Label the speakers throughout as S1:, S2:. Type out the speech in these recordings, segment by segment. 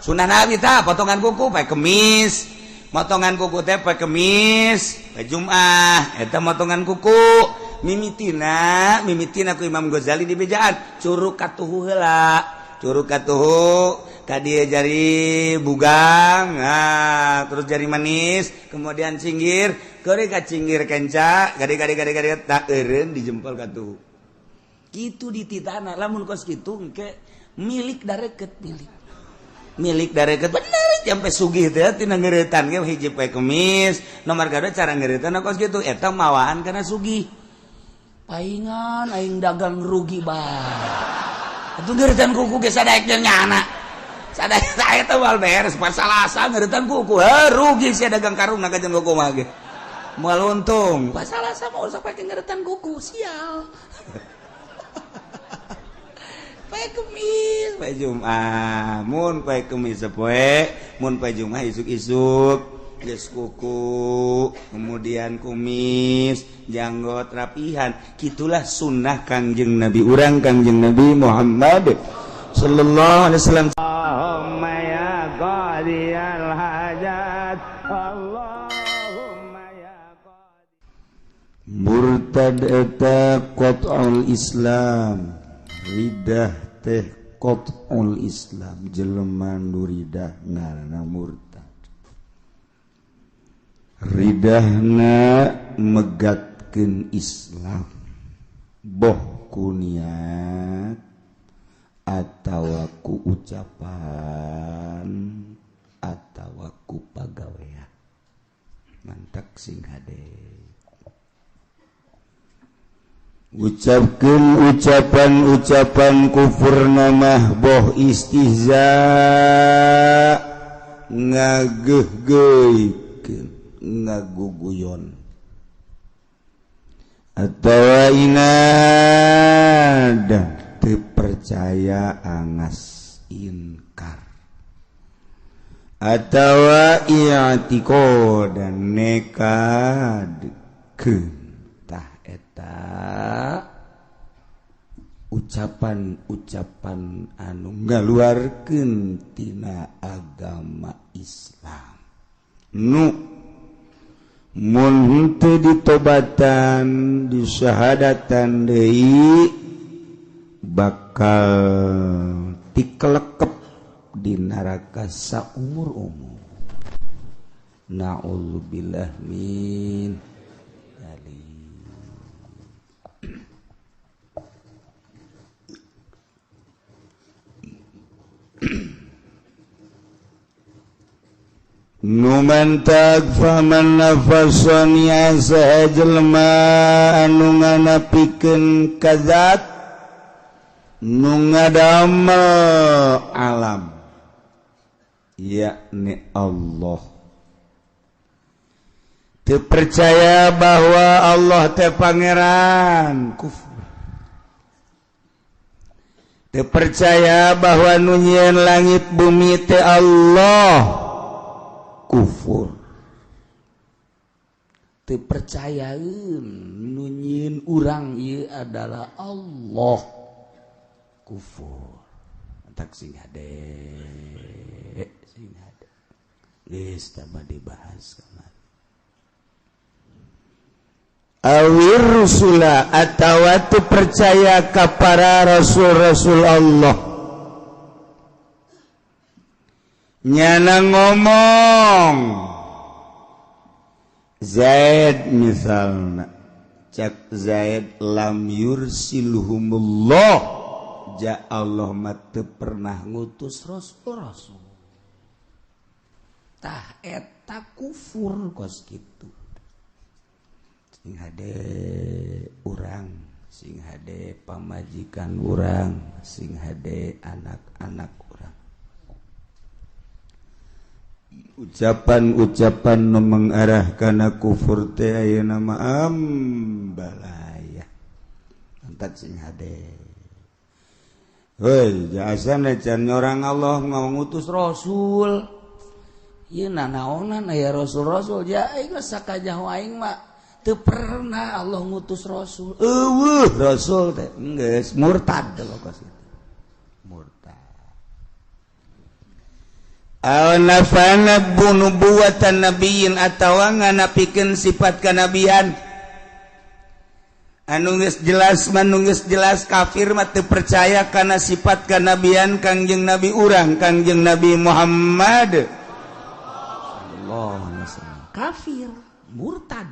S1: Sunnah Nabi tah potongan kuku poe Kemis. Motongan kuku teh poe Kemis, poe Jumat eta motongan kuku. Mimitina, mimitina ku Imam Ghazali di bejaan curug katuhu heula. Curug katuhu ka dieu jari bugang, nah, terus jari manis, kemudian cinggir, keuri ka cinggir kenca, gade gade gade gade tak eureun di jempol katuhu. Kitu dititana lamun kos kitu engke milik dareket milik. Milik dareket bener sampai sugih teh tina ngeuretan ge hiji poe Kemis, nomor kadua cara ngeuretan kos kitu eta mawaan kana sugih. Paingan aing dagang rugi bae. Atuh ngeuretan kuku ge sadaek jeung nyana. Sadaek saya teh moal beres pas Salasa ngeuretan kuku. Heuh rugi sia dagang karung na jeung kuku mah ge. Moal untung. Pas Salasa mah usah pake ngeuretan kuku, sial. Poe Kemis, poe Jumat, mun poe Kemis sapoe, mun poe Jumat isuk-isuk geus kuku, kemudian kumis, janggot rapihan. Kitulah sunnah Kangjeng Nabi urang Kangjeng Nabi Muhammad sallallahu alaihi wasallam. Allahumma ya qadiyal hajat, Allahumma ya qadi. Murtad eta qat'ul Islam, ridah teh qat'ul Islam, jelema nu ridah ngaranna murtad. Ridahna megatkeun Islam boh ku niat atawa ku ucapan atawa ku pagawean. Mantak sing hade ucapkeun ucapan-ucapan kufur namah boh istihza ngageuh-geuikeun ngaguguyon atawa inada teu percaya angas inkar atawa i'tiqad dan nekadkeun. Tah eta ucapan-ucapan anu ngaluarkeun tina agama Islam nu mun henteu ditobatan disyahadatan deui bakal tikelekep di neraka saumur-umur. Na'udzubillah min dzalik. Numantak faman nafasani saha jelema anu nganapikeun kazat nu ngadamel alam yakni Allah. Teu percaya bahwa Allah teh pangeran, kufur. Teu percaya bahwa nu nyieun langit bumi teh Allah, kufur. Teu percayaeun nu nyieun urang ieu adalah Allah, kufur. Tak sing hade, sing hade. Geus tah dibahas kamari. Awir rusula atawa teu percaya ka para rasul-rasul Allah. Nyana ngomong Zaid misalna, cak Zaid lam yursilhumullah, ja Allah mah teu pernah ngutus rasul-rasul. Tah eta kufur kos kitu. Sing hade urang, sing hade pamajikan urang, sing hade anak-anak urang. Ucapan-ucapan nu mengarah kana kufur teh ayeuna mah ambalaya. Antak sing hade. Heuy, jasana can nyorang Allah ngutus rasul. Ieu nanaonan aya rasul-rasul ja aing geus sakajaho aing mah teu pernah Allah ngutus rasul. Eueuh rasul teh geus murtad kos kitu. Murtad. Aw nafana nubuwatan nabiyyin atawa nganapikeun sifat kanabian anu geus jelas manu geus jelas kafir mah teu percaya kana sifat kanabian Kangjeng Nabi urang Kangjeng Nabi Muhammad sallallahu alaihi wasallam. Kafir, murtad.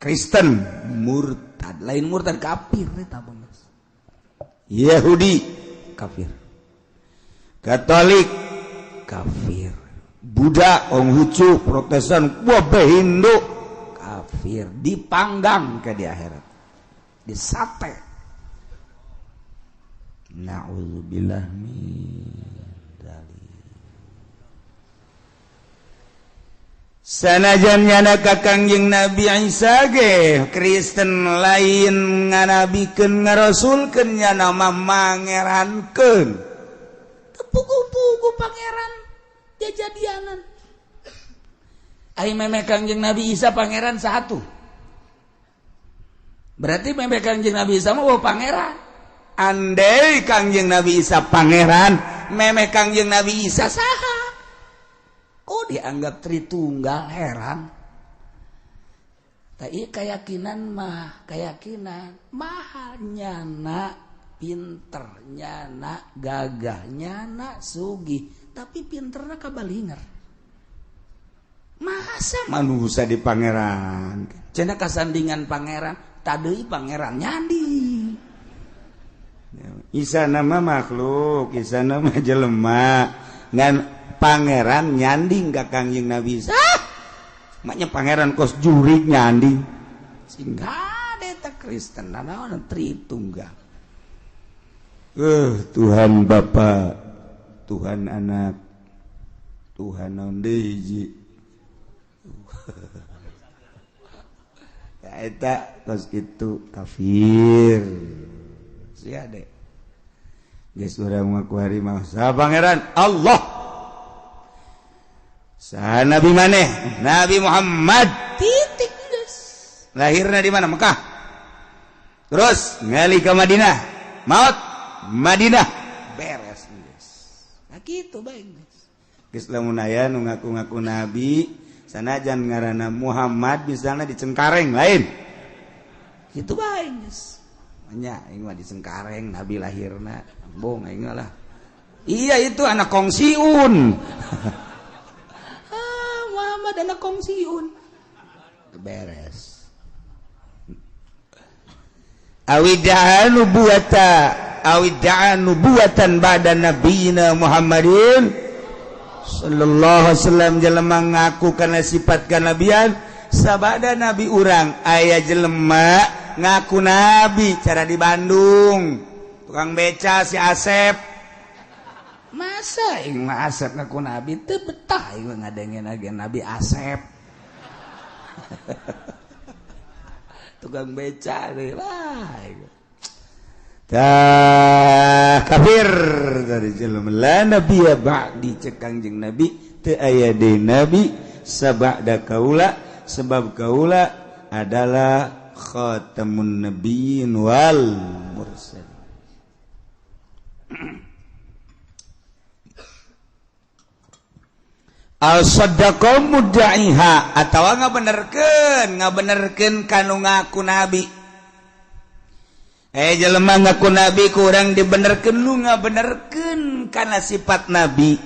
S1: Kristen murtad, lain murtad kafir eta geus. Yahudi kafir, Katolik kafir, Buddha, Konghucu, Protestan, wabah Hindu kafir, dipanggang ke di akhirat, disate. Na'udzubillah min dzalik. Sanajan nyana ka Kangjeng Nabi Isa ge Kristen lain nganabikeun ngarasulkeun nyana mah mangerankeun. Pugu-pugu pangeran jajadianan. Ai meme Kangjeng Nabi Isa pangeran satu. Berarti meme Kangjeng Nabi Isa mah pangeran. Andai Kangjeng Nabi Isa pangeran, meme Kangjeng Nabi Isa saha? Kok dianggap Tritunggal, heran. Tapi keyakinan mah, keyakinan mahal nyana pinter, nyana gagah, nyana sugih, tapi pinterna kabalinger. Masa manusia di pangeran? Cenah kasandingan pangeran, tadei pangeran nyandi. Isa nama makhluk, Isa nama jelema, ngan pangeran nyanding ka Kangjeng Nabi Isa. Maknya pangeran kos jurik nyanding. Sehingga eta Kristen naon Tritunggal. Tuhan Bapa, Tuhan Anak, Tuhan naon deui hiji. Ya eta kos kitu kafir. Sia de. Geus urang mah kuari mah saha pangeran Allah. Saha nabi maneh? Nabi Muhammad. Titik geus. Lahirna di mana? Mekah. Terus ngali ka Madinah. Maut Madinah. Beres geus. Nah kitu bae geus. Geus lamun aya nu ngaku-ngaku nabi sanajan ngaranna Muhammad misalna di Cengkareng lain. Kitu bae geus. Nya aing mah di Cengkareng nabi lahirna. Bohong aing lah. Iya itu anak kongsiun. Ah, Muhammad anak kongsiun. Beres. Awida'a nubuwata awida'a nubuwatan ba'da nabiyina Muhammadin sallallahu alaihi wasallam. Jelema ngaku kana sifat kanabian sabada nabi urang. Aya jelema ngaku nabi cara di Bandung tukang beca si Asep. Masa aing mah Asep ngaku nabi teu betah aing mah ngadengen age Nabi Asep. Tukang beca deui lah. Tah kafir dari jelema la nabiyya ba'di cek Kangjeng Nabi teu aya deui nabi sabada kaula sebab kaula adalah khatamun nabiyyin wal mursalin. Al saddaqa mudda'iha atawa ngabenerkeun kanu ngaku nabi. Jelema ngaku nabi kurang dibenerkeun lu ngabenerkeun kana sifat nabi.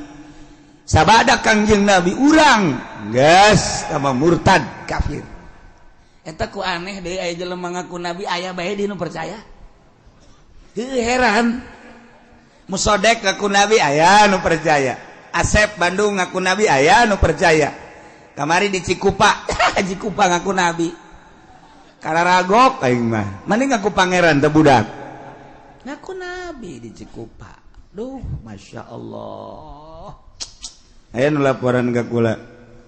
S1: Sabada Kangjeng Nabi urang geus tambah murtad kafir. Eta ku aneh deui aya jelema ngaku nabi aya bae di nu percaya. Heuh heran. Musodek ngaku nabi aya nu percaya. Asep Bandung ngaku nabi aya nu percaya. Kamari di Cikupa, Cikupa ngaku nabi. Kararagok aing mah. Mending ngaku pangeran teh budak. Ngaku nabi di Cikupa. Duh, Masya Allah. Aya nu laporan ka kula.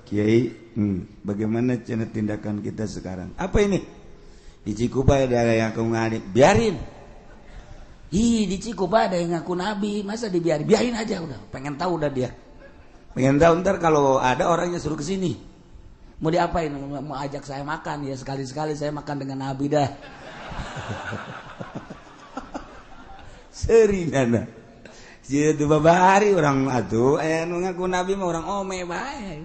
S1: Kiai, bagaimana cenah tindakan kita sekarang? Apa ini? Di Cikupa ada yang ngaku nabi, biarin. Ih, di Cikupa ada yang ngaku nabi, masa dibiarin? Biarin aja udah. Pengen tahu udah dia. Pengen tahu ntar kalau ada orangnya suruh ke sini. Mau diapain? Mau ajak saya makan ya, sekali-sekali saya makan dengan nabi dah. Seri nana. Sieun teu babari urang atuh aya nu ngaku nabi mah urang ome bae.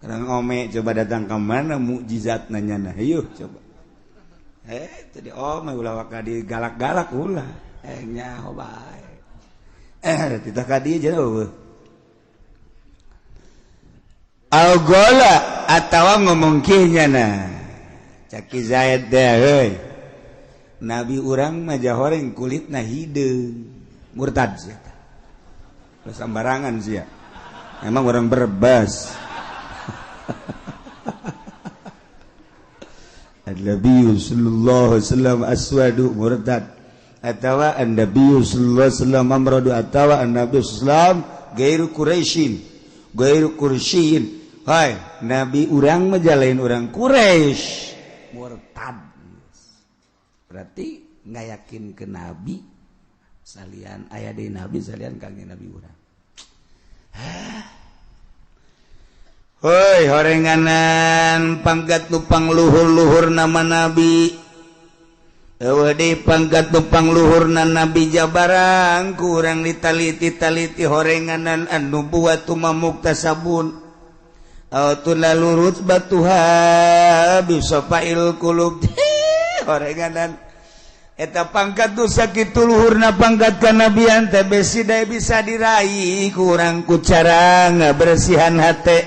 S1: Urang ome coba datang ka mana mukjizat nanya nah yeuh coba. Tadi ome ulah waka digalak-galak ulah. Nyaho bae. Titah ka dieu jauh. Al-gola atawa ngomong kieu nyana. Caki Zaid teh heuy. Nabi urang mah jahoreng kulitna hideung. Murtad sia teh. Sambarangan sia. Emang orang Brebes. An-Nabi sallallahu alaihi wasallam aswadu murtad. Atawa an-Nabi sallallahu alaihi wasallam amradu atawa an-Nabi sallallahu alaihi wasallam gairu Quraisyin. Gairu Quraisyin. Hai, Nabi urang mah jalain urang Quraisy. Murtad. Berarti nggak yakin ke Nabi salian aya deui Nabi salian kangjeng Nabi urang. Hoi horenganan pangkat nupang luhur-luhur nama Nabi. Eueuh deui pangkat nupang luhurna Nabi jabarang kurang ditaliti-taliti horenganan anu buat muktasabun. Au lalu rutbatuha bisafail qulub. Horenganan eta pangkat nu sakitu luhurna pangkat kanabian teh besi dae bisa diraih kurang ku cara ngabersihan hate,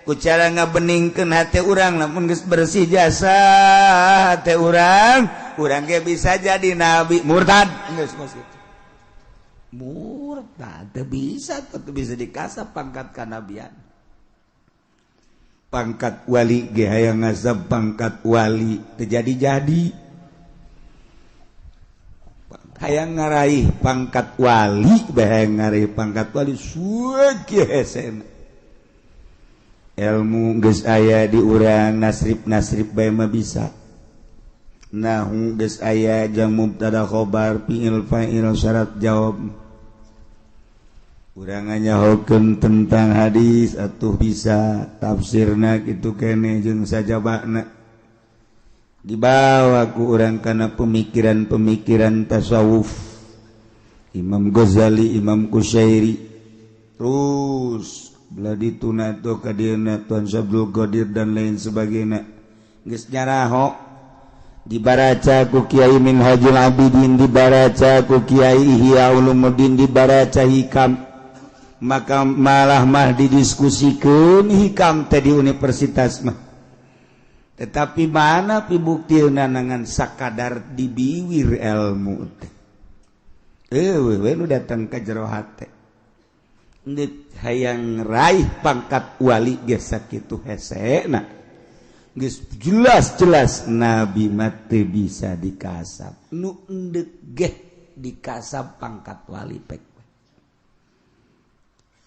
S1: ku cara ngabeningkeun hate urang. Lamun geus bersih jasa hate urang, urang ge bisa jadi nabi. Murtad geus kos kitu. Murtad teu bisa, teu bisa dikasap pangkat kanabian. Pangkat wali ge hayang ngasap pangkat wali teu jadi-jadi. Hayang ngaraih pangkat wali, hayang ngaraih pangkat wali suek hesena. Ilmu geus aya di urang, nasrib-nasrib bae mah bisa. Nahu geus aya jang mubtada khobar fi'il fa'il syarat jawab. Urang nyahokeun tentang hadis atuh bisa tafsirna kitu keneh jeung sajabana. Dibawa ku urang kana pemikiran-pemikiran tasawuf Imam Ghazali, Imam Kusyairi, terus belah dituna tuh ka dieuna Tuan Syabdul Qadir dan lain sebagainya. Geus nyaraho dibaraca ku Kiai Minhajul Abidin, dibaraca ku Kiai Ihya Ulumuddin, dibaraca Hikam. Maka malah mah didiskusikeun Hikam teh di universitas mah. Tetapi mana pibuktina nangan sakadar dibiwir ilmu teh. Eueuh we nu datang ka jero hate. Ndek hayang raih pangkat wali geus sakitu hesena. Geus jelas-jelas nabi mah teu bisa dikasap. Nu endek geh dikasap pangkat wali pek.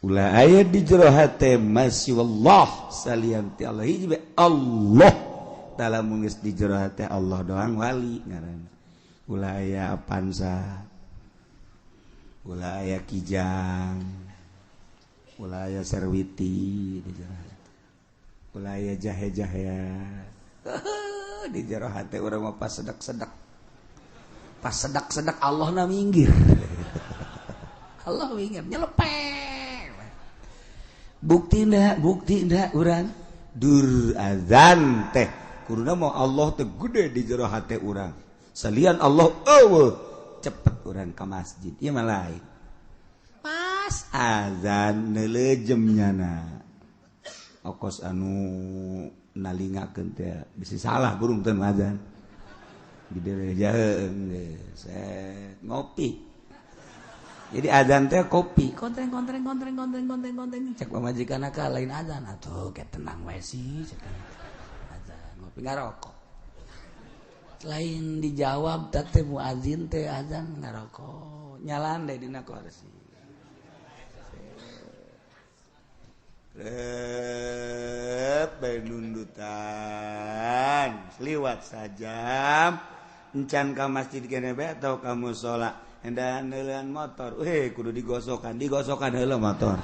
S1: Ulah aya di jero hate masih wallah salian ti Allah hiji Allah. Lamun geus di jero hate Allah doang wali ngaranna. Ulah aya Avanza, ulah aya Kijang, ulah aya Serwiti di jero hate. Ulah aya jahe-jahea. Di jero hate urang mah pas sedak-sedak. Pas sedak-sedak Allah na minggir. Allah minggir nyelepeng. Buktina, buktina urang dur azan teh kuduna mau Allah teh gede di jero hate urang. Salian Allah eueuh cepet urang ka masjid. Ieu mah lain. Pas azan neulejem nyana. Okos anu nalingakeun teh bisi salah burung teh azan. Gede jaheung geus ngopi. Jadi azan teh kopi. Kontreng kontreng kontreng kontreng kontreng kontreng. Cek pamajikan ka lain azan atuh ke tenang wae sih cek. Azan ngopi ngarokok. Lain dijawab teh muazin teh azan ngarokok. Nyalan deh dina kursi. Rep bae nundutan. Liwat sajam encan ka masjid kene bae atau ka musala. Endahan heuleun motor, weh kudu digosokan, digosokan heula motor.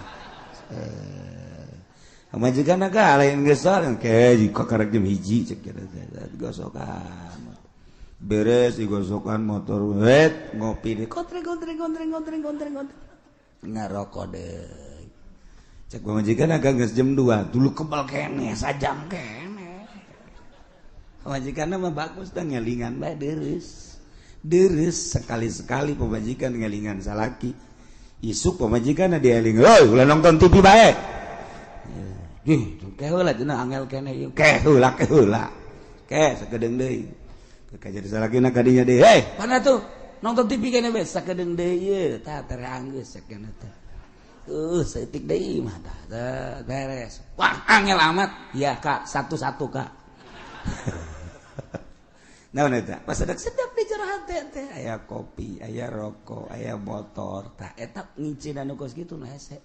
S1: Pamajikan ka lain geus ke jika karek jam 1 cek kira digosokan. Beres digosokan motor, wet ngopi di kontreng kontreng kontreng kontreng kontreng kontreng. Ngarokok deui. Cek pamajikan agak geus jam 2, dulu kebal keneh sajam keneh. Pamajikan mah bagus dah ngelingan bae deres. Deres sekali-sekali pamajikan ngelingan salaki. Isuk pamajikan dieling, "Hoi, ulah nonton TV bae." Ih, ke heula cenah angel keneh ieu. Ke heula ke heula. Ke sakedeung deui. Ke jadi salakina kadinya deui. "Hei, mana tuh? Nonton TV keneh bae sakedeung deui ieu." Tah tere anggeus sakeuna teh. Saeutik deui mah tah beres. Wah, angel amat. Ya, Kak, satu-satu, Kak. Naon eta? Pas sedap di jero hate teh aya kopi, aya rokok, aya motor. Tah eta ngicin anu kos kitu nu hese.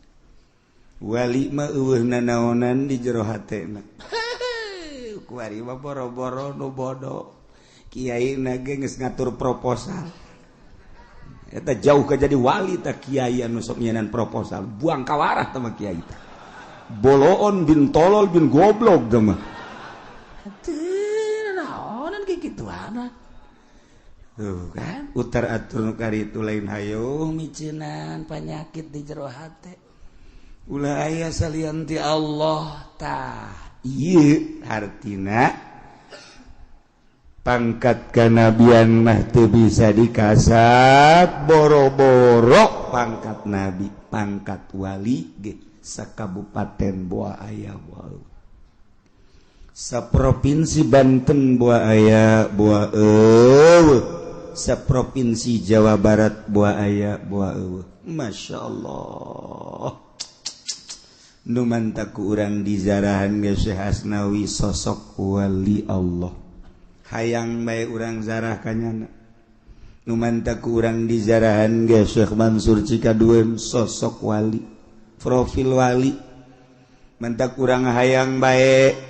S1: Wali mah eueuh nanaonan di jero hatena. Kuari mah boro-boro nu bodoh. Kiai na ge geus ngatur proposal. Eta jauh ke jadi wali tah kiai anu sok nyenan proposal. Buang kawarah tah mah kiai tah. Boloon bin tolol bin goblok tah mah. Teu naonan kayak gituan. Tuh kan, utar atur nu kari itu lain hayo miceunan panyakit di jero hate. Ulah aya salian ti Allah tah. Ieu hartina pangkat kanabian mah teu bisa dikasat boro-boro pangkat nabi, pangkat wali ge sakabupaten boa aya boa saprovinsi Banten boa aya boa eueuh saprovinsi Jawa Barat boa aya boa eueuh. Masya Allah, nu mantak ku urang dizarahan ge Syekh Asnawi sosok wali Allah, hayang bae urang zarah kanyana. Nu mantak ku urang dizarahan ge Syekh Mansur Cikadueun sosok wali, profil wali. Mantak urang hayang bae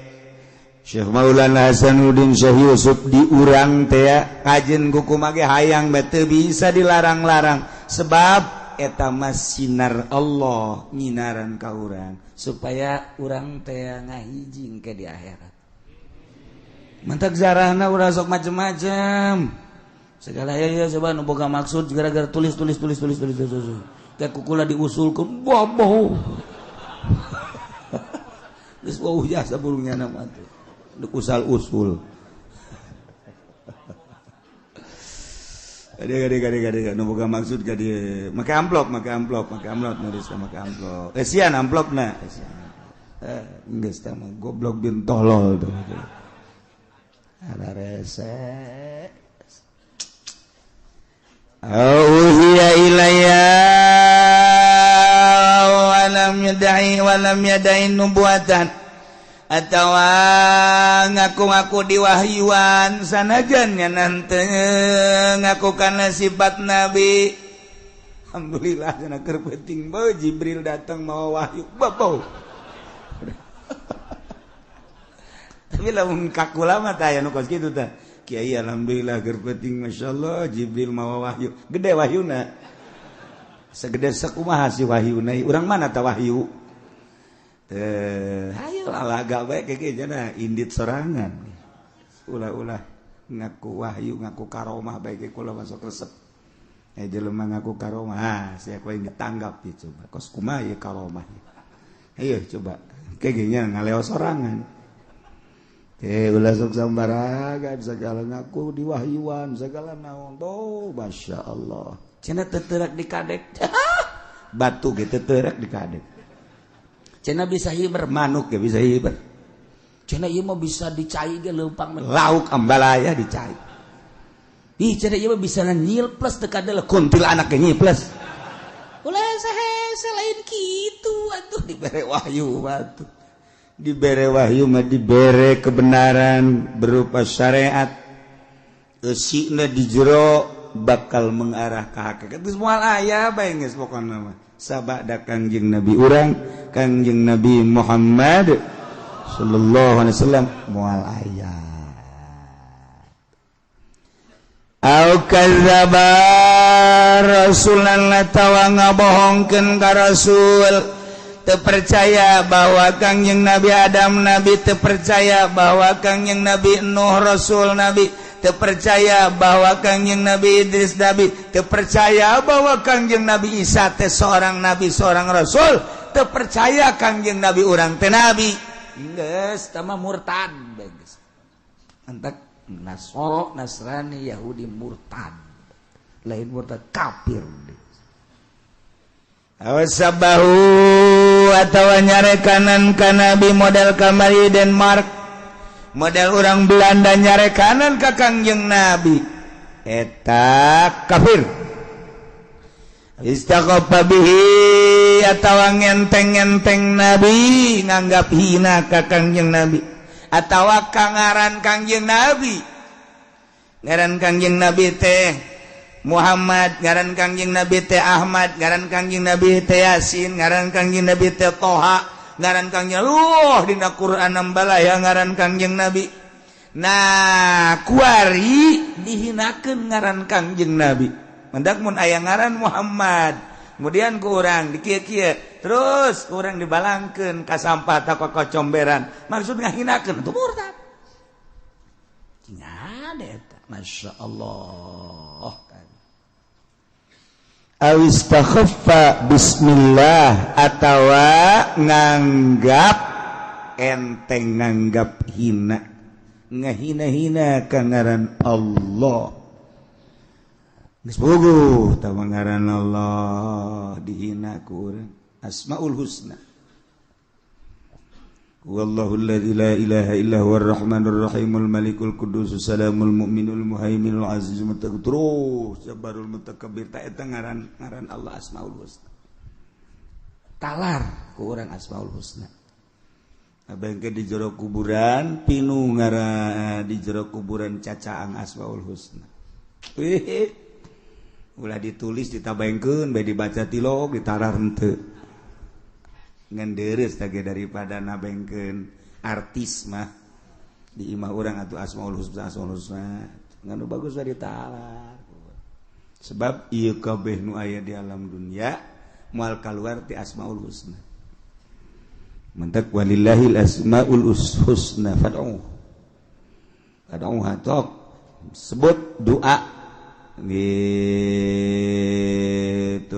S1: Syekh Maulana Hasanuddin Syekh Yusuf di urang teh kajen kuku mage hayang bae teu bisa dilarang-larang sebab eta mah sinar Allah nyinaran ka urang supaya urang teh ngahijing ke di akhirat. Mantak zarahna urang sok macem-macem segala ya ya coba nu boga maksud gara-gara tulis tulis tulis tulis tulis tulis teh kukula diusulkeun boboh geus wauh jasa burungnya nama tuh usal usul. Gade gade gade gade nu boga maksud gade make amplop make amplop make amplop nulis make amplop esian amplopna esian geus teh mah goblok bin tolol tuh ada rese. Auhiya ilayya walam yad'i walam yad'i nubuatan atawa ngaku-ngaku diwahyuan sanajan nanti ngaku karena sifat nabi. Alhamdulillah cenah keur penting bae Jibril datang mau wahyu babo. Tapi lamun kakula mah tah aya nu kos kitu tah. Kiai alhamdulillah keur penting masyaallah Jibril mau wahyu. Gede wahyuna. Segede sakumaha si wahyuna? Urang mana tah wahyu? Teh, hayo lalaga bae keke jana indit sorangan. Ulah-ulah ngaku wahyu, ngaku karomah bae ke kula masuk resep. Jelema ngaku karomah, ah sia ku ditanggap ya coba. Kos kumaha ye karomah. Ayo coba keke nya ngaleo sorangan. Teh ulah sok sambaragan segala ngaku diwahyuan segala naon. Oh, masyaallah. Cenah teu di kadek. Batu ge teu teurak di kadek. Cenah bisa hiber manuk ge bisa hiber. Cenah ieu mah bisa dicai ge leumpang lauk ambalaya dicai. Ih cenah ieu mah bisa nyilples teu kadeuleuk kuntilanak ge nyilples. Ulah sahese lain kitu atuh dibere wahyu atuh. Dibere wahyu mah dibere kebenaran berupa syariat. Eusina di jero bakal mengarah ka hakikat. Geus moal aya bae geus pokona mah. Sabada Kangjeng Nabi urang, Kangjeng Nabi Muhammad sallallahu alaihi wasallam moal aya. Au kadzdzaba rasulan atawa ngabohongkeun ka rasul, teu percaya bahwa Kangjeng Nabi Adam nabi, teu percaya bahwa Kangjeng Nabi Nuh rasul nabi, Teu percaya bahwa Kangjeng Nabi Idris nabi, teu percaya bahwa Kangjeng Nabi Isa teh seorang nabi, seorang rasul, teu percaya Kangjeng Nabi urang teh nabi, geus tah mah murtad geus. Entak Nasoro, Nasrani, Yahudi murtad, lain murtad, kafir. Aw sabbahu atawa nyarekanan ka nabi, model kamari Denmark, model orang Belanda nyarekanan ka Kangjeng Nabi, eta kafir. Istakhaffa bihi atawa ngenteng-ngenteng nabi, nganggap hina ka Kangjeng Nabi atawa ka ngaran Kangjeng Nabi. Ngaran Kangjeng Nabi teh Muhammad, ngaran Kangjeng Nabi teh Ahmad, ngaran Kangjeng Nabi teh Yasin, ngaran Kangjeng Nabi teh Toha, ngaran Kangjeng Luh dina Quran ya ngaran Kangjeng Nabi. Nah, kuari dihinakeun ngaran Kangjeng Nabi. Mendak mun aya ngaran Muhammad, kemudian ku urang dikieu-kieu, terus ku urang dibalangkeun ka sampah ta ka comberan, maksud ngahinakeun, itu murtad. Ada eta, Masya Allah. Aw istakhaffa bismillah atawa nganggap enteng, nganggap hina, ngahina-hina ka ngaran Allah. Geus puguh tawa ngaran Allah dihina ku urang. Asmaul Husna. Wallahu alladzi la ilaha illa huwar rahmanur rahimul malikul quddus salamul mu'minul muhaiminul azizul mutakabbir, terus jabbarul mutakabbir. Ta eta ngaran ngaran Allah, Asmaul Husna. Talar ku urang Asmaul Husna. Abengke di jero kuburan pinu ngaran, di jero kuburan cacaang Asmaul Husna. Wih, ulah ditulis, ditabengkeun bae, dibaca tilok, ditarar henteu, ngan deres tage daripada nabengkeun artis mah di imah urang atuh Asmaul Husna. Asmaul Husna ngan nu bagus bae ditalar, sebab ieu kabeh nu aya di alam dunia moal kaluar ti Asmaul Husna. Mentak walillahil asmaul husna fad'u fad'uha. Tok sebut doa gitu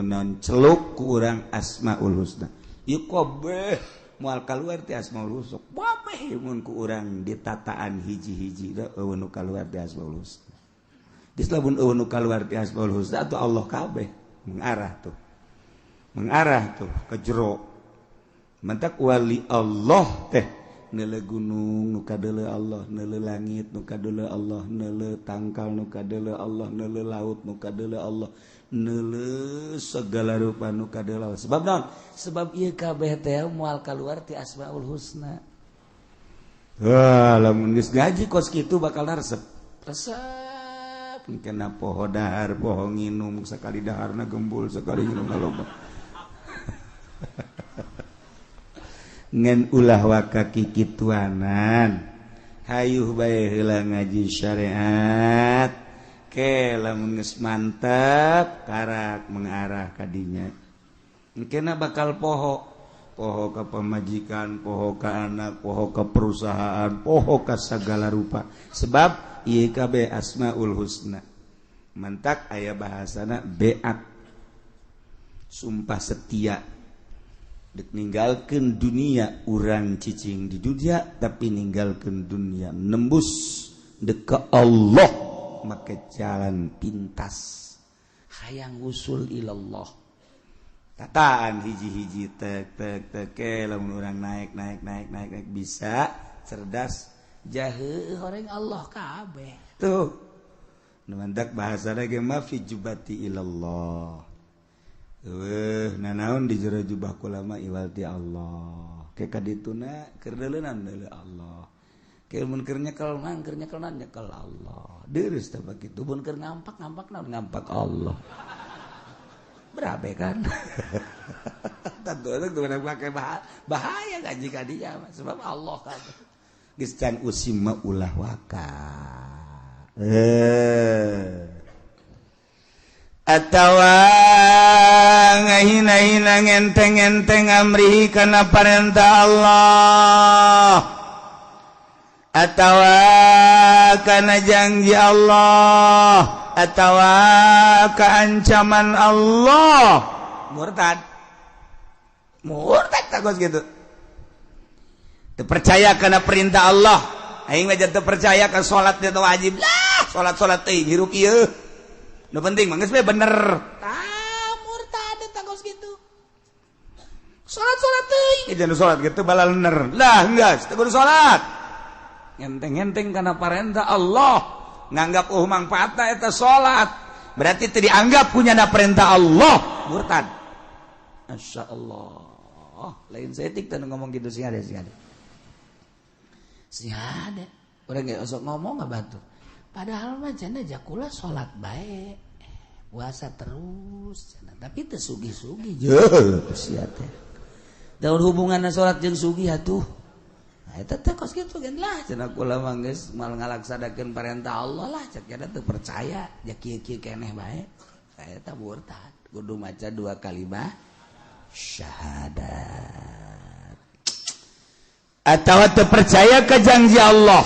S1: non, celuk ku urang Asmaul Husna. Ieu kabeh moal kaluar ti Asmaul Husna kabeh. Mun ku urang ditataan hiji-hiji, euweuh nu kaluar ti Asmaul Husna. Geus lamun euweuh nu kaluar ti Asmaul Husna atuh Allah kabeh mengarah tuh, mengarah tuh ke jero. Mentak wali Allah teh neuleu gunung nu kadeuleu Allah, neuleu langit nu kadeuleu Allah, neuleu tangkal nu kadeuleu Allah, neuleu laut nu kadeuleu Allah, neuleu segala rupa nu kadeuleu Allah. Sebab naon? Sebab ieu kabeh teh moal kaluar ti Asmaul Husna. Wah, lamun geus ngaji kos kitu bakal resep resep. Kena poho dahar, poho nginum, sekali daharna gembul, sekali nginum loba. Ngan ulah waka kikituanan, hayuh bae heula ngaji syariat ke. Lamun geus mantap, karak mengarah kadinya, engkena bakal poho, poho ka pamajikan, poho ka anak, poho ka perusahaan, poho ka segala rupa, sebab ieu kabeh Asmaul Husna. Mentak aya bahasana beat, sumpah setia. Dek ninggalkeun dunia, urang cicing di dunia tapi ninggalkeun dunia, nembus dek ke Allah make jalan pintas, hayang usul ilallah. Tataan hiji-hiji, tek tek tek ke. Lamun urang naik naik naik naik naik, bisa cerdas jahe horeng Allah kabeh tuh. Nu mantak bahasana ge ma fi jubati ilallah. Eueuh nanaon di jero jubah kula mah iwal ti Allah. Ke kadituna keur deuleunan deuleu Allah. Ke mun keur nyekel mah keur nyekel nyekel Allah. Deurus teh bagitu, mun keur ngampak ngampak naon, ngampak Allah. Berabe kan? Tentu itu pakai bahaya ngaji kadinya sebab Allah kan. Geus can usim mah ulah waka. Atawa ngahina-hina, ngenteng-ngenteng amrihi kana parentah Allah. Atawa kana janji Allah atawa keancaman Allah, murtad. Murtad tah gitu. Teu percaya kana perintah Allah. Aing mah teu percaya ka salat teh wajib lah, salat-salat teh hirup ieu. Nu penting mah geus bener. Tah, murtad tah gitu. Salat-salat teuing, jangan salat gitu balalener. Lah, geus teu kudu salat. Ngenteng-ngenteng kana perintah Allah, nganggap oh mangfaatna eta salat. Berarti teu dianggap punya perintah Allah, murtad. Masya Allah. Lain setik teh ngomong gitu, sih ada, sih ada. Sih ada. Orang nggak osok ngomong nggak bantu. Padahal mah cenah jakula salat baik. Puasa terus cenah, tapi teu sugih-sugih. Jeuh, sia teh. Daun hubunganna salat jeung sugih atuh. Nah, eta teh kos kitu kan lah cenah kula mah geus mal ngalaksanakeun perintah Allah lah, cek cenah teu percaya ja kieu-kieu keneh bae. Eta murtad. Kudu maca dua kalimat syahadat. Atau teu percaya ke janji Allah.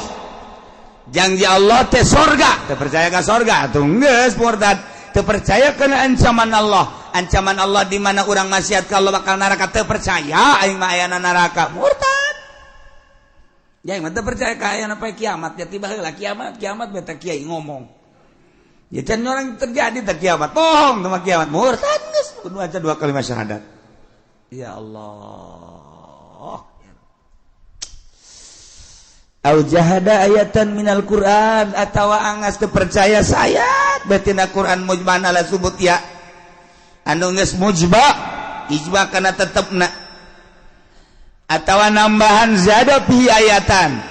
S1: Janji Allah teh sorga, teu percaya ke sorga atuh geus murtad. Teu percaya kana ancaman Allah. Ancaman Allah di mana urang maksiat ka Allah bakal neraka, teu percaya aing mah ayana neraka, murtad. Ya aing mah teu percaya ka ayana poe kiamat, ya tiba heula kiamat, kiamat beta kiai ngomong. Ya can orang terjadi teh kiamat, bohong sama kiamat, murtad geus kudu aja dua kalimat syahadat. Ya Allah. Au jahada ayatan minal Quran atawa angas teu percaya saayat batina Quran mujman ala subut ya anu geus mujba ijma kana tetepna atawa nambahan zada fi ayatan,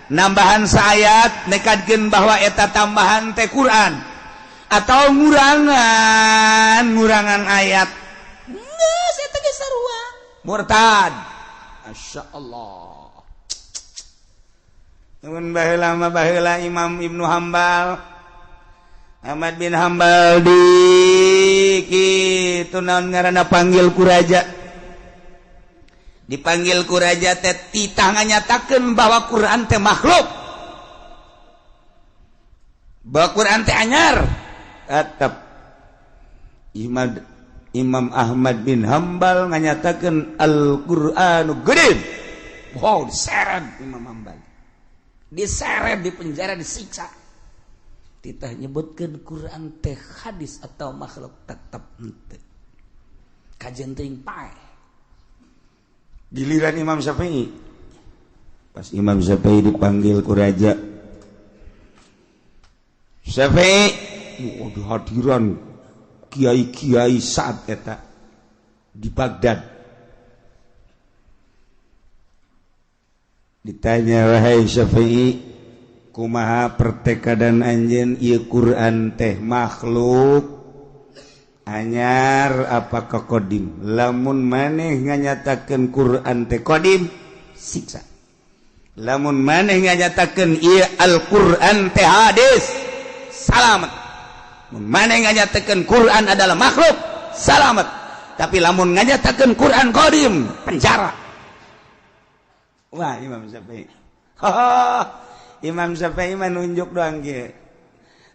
S1: nambahan saayat nekadkeun bahwa eta tambahan teh Quran atau ngurangan ngurangan ayat, geus eta geus sarua murtad. Masya Allah. Nuhun, baheula mah, baheula Imam Ibnu Hambal, Ahmad bin Hambal di kitu naon ngaranna, panggil ku raja, dipanggil ku raja teh titah nganyatakeun bahwa Quran teh makhluk, bahwa Quran teh anyar. Tetep Imam Ahmad bin Hambal nganyatakeun Al-Qur'anu qadim. Wow, diseret Imam Hambal, diseret, di penjara, disiksa. Titah nyebutkeun Quran teh hadis atau makhluk, tetep henteu kajen teuing paeh. Giliran Imam Syafi'i, pas Imam Syafi'i dipanggil ku raja, Syafi'i, oh, di hadiran kiai-kiai saat eta di Baghdad, ditanya, "Wahai Syafi'i, kumaha pertekadan anjeun, ieu Quran teh makhluk anyar apa qadim? Lamun maneh nganyatakeun Quran teh qadim, siksa. Lamun maneh nganyatakeun ieu Al-Quran teh hadis, salamet. Mun maneh nganyatakeun Quran adalah makhluk, salamet. Tapi lamun nganyatakeun Quran qadim, penjara." Wah, Imam Syafi'i. Imam Syafi'i menunjuk doang ge.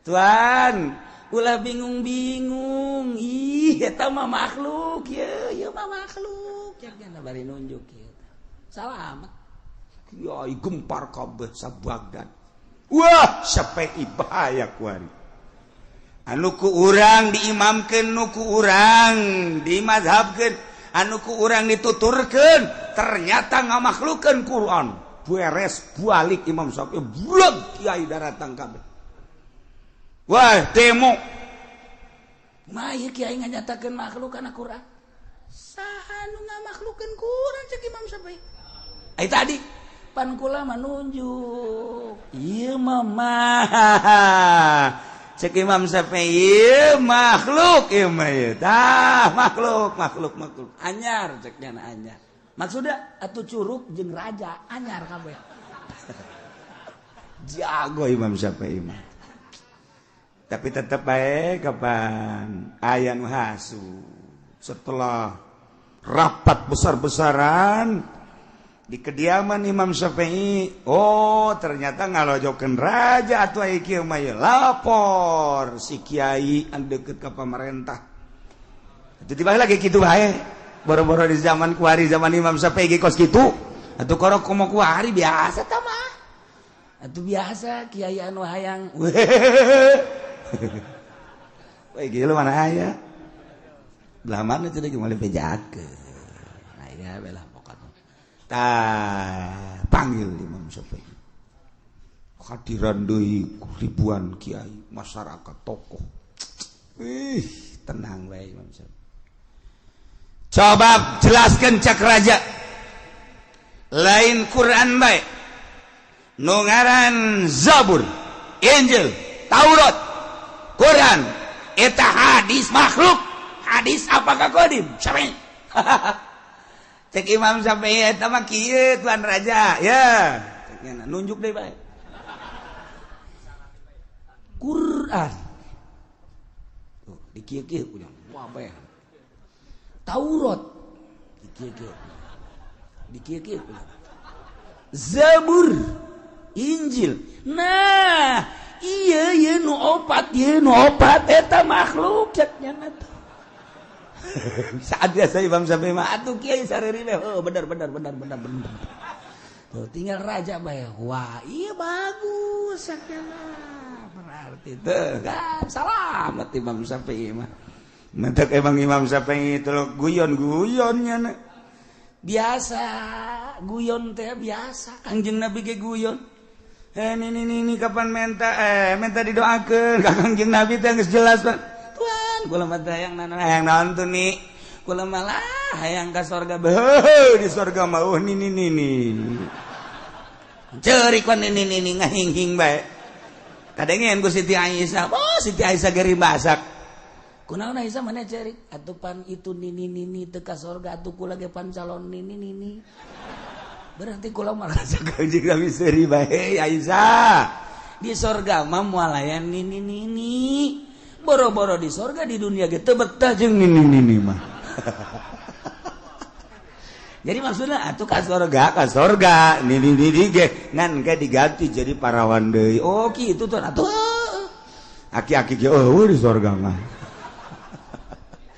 S1: "Tuan, ulah bingung-bingung. Ih, eta mah makhluk ye, ieu mah makhluk." Ya bari nunjuk kieu. Salamet. Kiai gempar kabeh sa Baghdad. Wah, Syafi'i bahaya kuari. Anu ku urang diimamkeun, nu ku urang dimazhabkeun, anu ku urang dituturkeun, ternyata ngamakhlukeun Quran. Beres balik Imam Syafi'i, blog kiai daratang kabeh. Wah, demo. Mah ieu kiai nganyatakeun makhluk kana Quran. Saha nu ngamakhlukeun Quran, cek Imam Syafi'i. Ai tadi pan kula mah nunjuk. Ieu mah cek Imam Syafi'i, ieu makhluk ieu mah ieu. Tah, makhluk, makhluk, makhluk. Anyar cek nya, anyar. Maksudnya atuh curug jeung raja anyar kabeh. Jago Imam Syafi'i mah. Tapi tetap baik kapan aya nu hasu. Setelah rapat besar-besaran Di kediaman Imam Syafi'i, oh ternyata ngalojokeun raja atuh aya kieu mah lapor si kiai anu deukeut ka pamarentah. Atuh tiba lagi kitu bae. Boro-boro di zaman kuari zaman Imam Syafi'i ge kos kitu. Atuh korok komo kuari biasa tah mah. Atuh biasa kiai anu hayang. Weh gila mana aya. Belah mana teh geus moal bejakeun. Nah ieu belah pokokna. Tah panggil Imam Syafi'i. Hadiran deui ribuan kiai, masyarakat, tokoh. Ih, tenang bae Imam Syafi'i. Coba jelaskan cak raja. Lain Quran bae. Nu ngaran Zabur, Injil, Taurat, Quran, eta hadis makhluk. Hadis apakah kodim? Syafi'i. Cek Imam Syafi'i eta mah kieu tuan raja, ya. Cek nunjuk deui bae. Quran. Tuh, dikieu-kieu punya. Wah, bae. Taurat dikieu-kieu. Dikieu-kieu punya. Zabur, Injil. Nah, iya ieu nu opat, ieu nu opat eta makhluk cek nya teh. Saat biasa Imam Syafi'i mah atuh kiai sareri we. Oh, bener bener bener bener bener. Tuh tinggal raja bae. Wah, iya bagus sakjana. Berarti teh kan salamet Imam Syafi'i mah. Mentek emang Imam Syafi'i itu guyon-guyonnya. Biasa, guyon teh biasa. Kangjeng Nabi ge guyon. Ini kapan minta minta didoakeun ka Kangjeng Nabi teh geus jelas Pak. Tuan, kula mah teh hayang naon hayang naon tuh nih. Kula malah hayang ka sorga. Beuh, di sorga mah oh nini nini. Ceurik wan nini nini ngahinghing bae. Kadengean ku Siti Aisyah. Oh, Siti Aisyah geri masak. Kunaon Aisyah mana ceurik? Atuh pan itu nini nini teu ka sorga atuh kula ge pan calon nini nini. Berarti kula malah Kangjeng Nabi seuri bae Aisyah. Di sorga mah moal aya nini nini. Boro-boro di sorga di dunia ge teu betah jeung nini nini mah. Jadi maksudnya atuh ka sorga nini nini ge ngan ge diganti jadi parawan deui. Oh kitu tuh atuh. Aki-aki ge eueuh di sorga mah.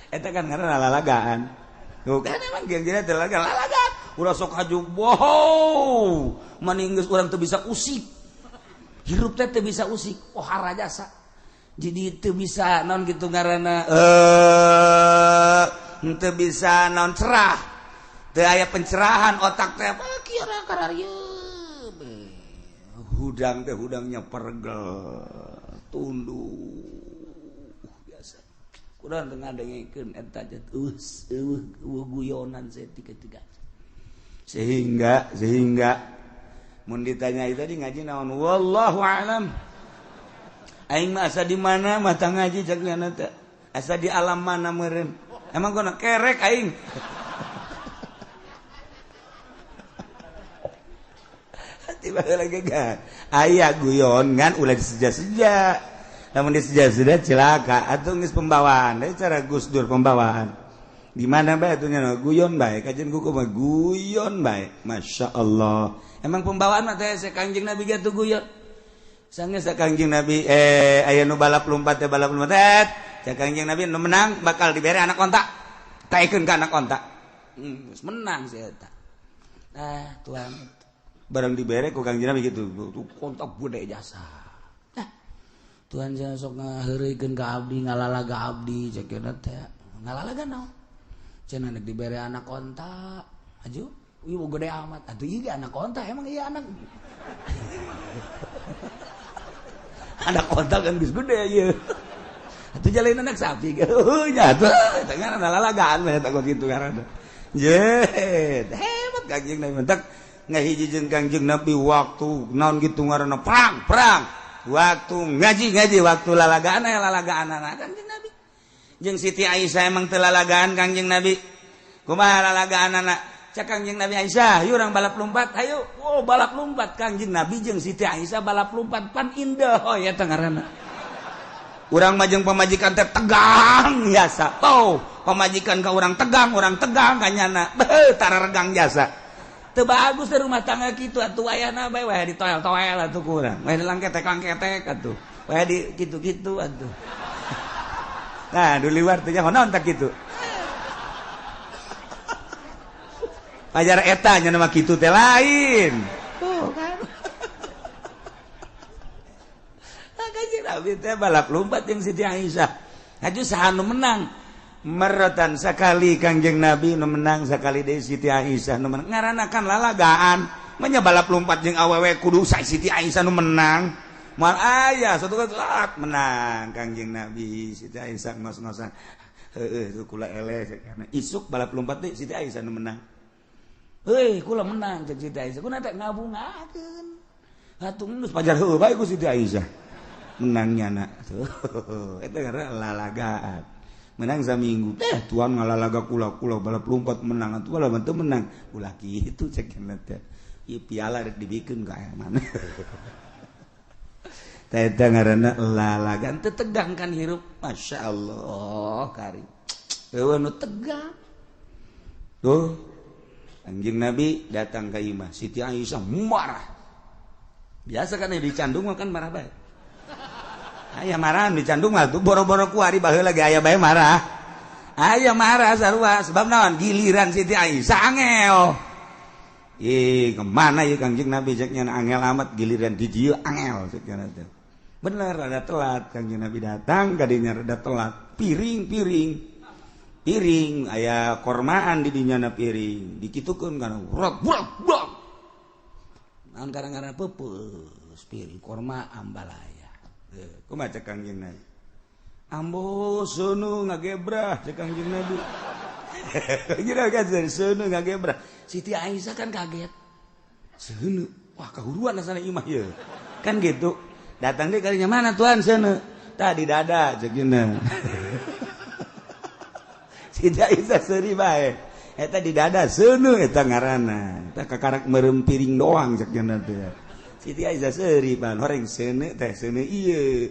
S1: Eta kan karena lalagaan. Tuh kan emang ge lalagaan. Lalagaan. Ulah sok haju wow. Mani geus urang teu bisa usik. Hirup teh teu bisa usik. Oh harajasa. Jadi teu bisa naon kitu ngaranna teu bisa naon cerah. Teu aya pencerahan otak teh apa kieu kararieu. Hudang teh hudangnya pergel, tunduk biasa. Kurang teu ngadengkeun eta teh eueuh guyonan saeutik-tiga. Sehingga mun ditanya itu tadi ngaji naon wallahu alam. Aing mah asa di mana mah tah ngaji cek nyana teh. Asa di alam mana meureun. Emang gua kerek aing. Tiba lagi kan. Aya guyon ngan ulah diseja-seja. Lamun diseja-seja celaka atuh geus pembawaan. Deui cara Gus Dur pembawaan. Di mana bae atuh nya guyon bae kajian kuku mah guyon bae. Masya Allah. Emang pembawaan mah teh Kangjeng Nabi ge atuh guyon. Sanggeus Kangjeng Nabi aya nu balap lompat teh balap lompat teh. Cek Kangjeng Nabi nu menang bakal dibere anak onta. Taekeun ka anak onta. Geus menang si eta. Ah, tuan. Barang dibere ku Kangjeng Nabi gitu. Tuh onta gede jasa. Nah, tuan jangan sok ngaheureuykeun ka abdi, ngalalaga abdi cek teh. Ngalalaga naon? Cenah nek dibere anak onta. Aju, ieu gede amat. Atuh ieu anak onta emang iya anak. Anak onta kan geus gede ieu. Atuh jalain anak sapi. Heuh nya atuh tengah lalagaan mah eta kitu ngaranna. Ye, hebat Kangjeng Nabi mentak ngahiji jeung Kangjeng Nabi waktu naon kitu ngaranna perang, perang. Waktu ngaji-ngaji, waktu lalagaan aya lalagaan Kangjeng Nabi. Jeung Siti Aisyah emang teu lalagaan Kangjeng Nabi. Kumaha lalagaan anak? Cek Kangjeng Nabi Aisyah, yuk orang balap lompat, ayo. Oh, balap lompat Kangjeng Nabi jeung Siti Aisyah balap lompat pan indah oh ya teh ngaranna. Urang mah jeung pamajikan teh tegang biasa. Oh, pamajikan ka urang tegang ka nyana. Beuh, tara regang jasa. Teu bagus teh rumah tangga kitu atuh wayahna bae wayah ditoel-toel atuh kurang. Wayah dilangketek-langketek atuh. Wayah di kitu-kitu atuh. Nah, du liwar teh nyaho naon tak kitu. Pajar eta nya mah kitu teh lain. Tuh kan. Kanjeng Nabi teh balap lompat jeung Siti Aisyah. Haju saha nu menang? Merotan sekali Kangjeng Nabi nu menang, sekali deui Siti Aisyah nu menang. Ngaranna kan lalagaan. Manya balap lompat jeung awewe kudu Siti Aisyah nu menang. Moal aya satu kali menang Kangjeng Nabi Siti Aisyah ngos-ngosan. Heueuh kula eleh karena isuk balap lompat deui Siti Aisyah nu menang. Heuh kula menang jeung Siti Aisyah. Kuna teh ngabungakeun. Atuh geus pajar heueuh bae ku Siti Aisyah. Menangnya nak. Tuh eta ngaranna lalagaan. Menang saminggu teh tuan ngalalaga kula-kula balap lompat menang atuh lah teu menang ulah kitu cek teh ieu piala rek dibikeun ka aya mana teh eta ngaranna lalagaan teu tegang kan hirup masyaallah kari eueuh nu tegang tuh Kanjeng Nabi datang ka imah Siti Aisyah marah biasa kan dicandung mah kan marah bae. Aya marah dicandung mah tuh boro-boro ku ari baheula ge aya bae marah. Aya marah sarua sebab naon giliran Siti Aisyah angel. Ih, kemana ieu Kangjeng Nabi cek nya angel amat giliran di dieu angel cek nya teh. Bener rada telat Kangjeng Nabi datang kadinya rada telat. Piring-piring. Piring aya kormaan di dinya na piring. Dikitukeun kana rok brok brok. Naon karang-karang peupeus piring korma ambalaya. Kumaha cek Kangjeng Nabi? Ambo seuneu ngagebrah cek Kangjeng Nabi. Kira kan seuneu ngagebrah. Siti Aisyah kan kaget. Seuneu, wah kahuruan asana imah ieu. Kan gitu. Datang deui kalinya mana tuan seuneu? Tah di dada cek nya. Siti Aisyah seuri bae. Eta di dada seuneu eta ngaranna. Eta kakarak meureum piring doang cek nya teh. Siti Aisyah seuri pan horeng seuneu teh seuneu ieu.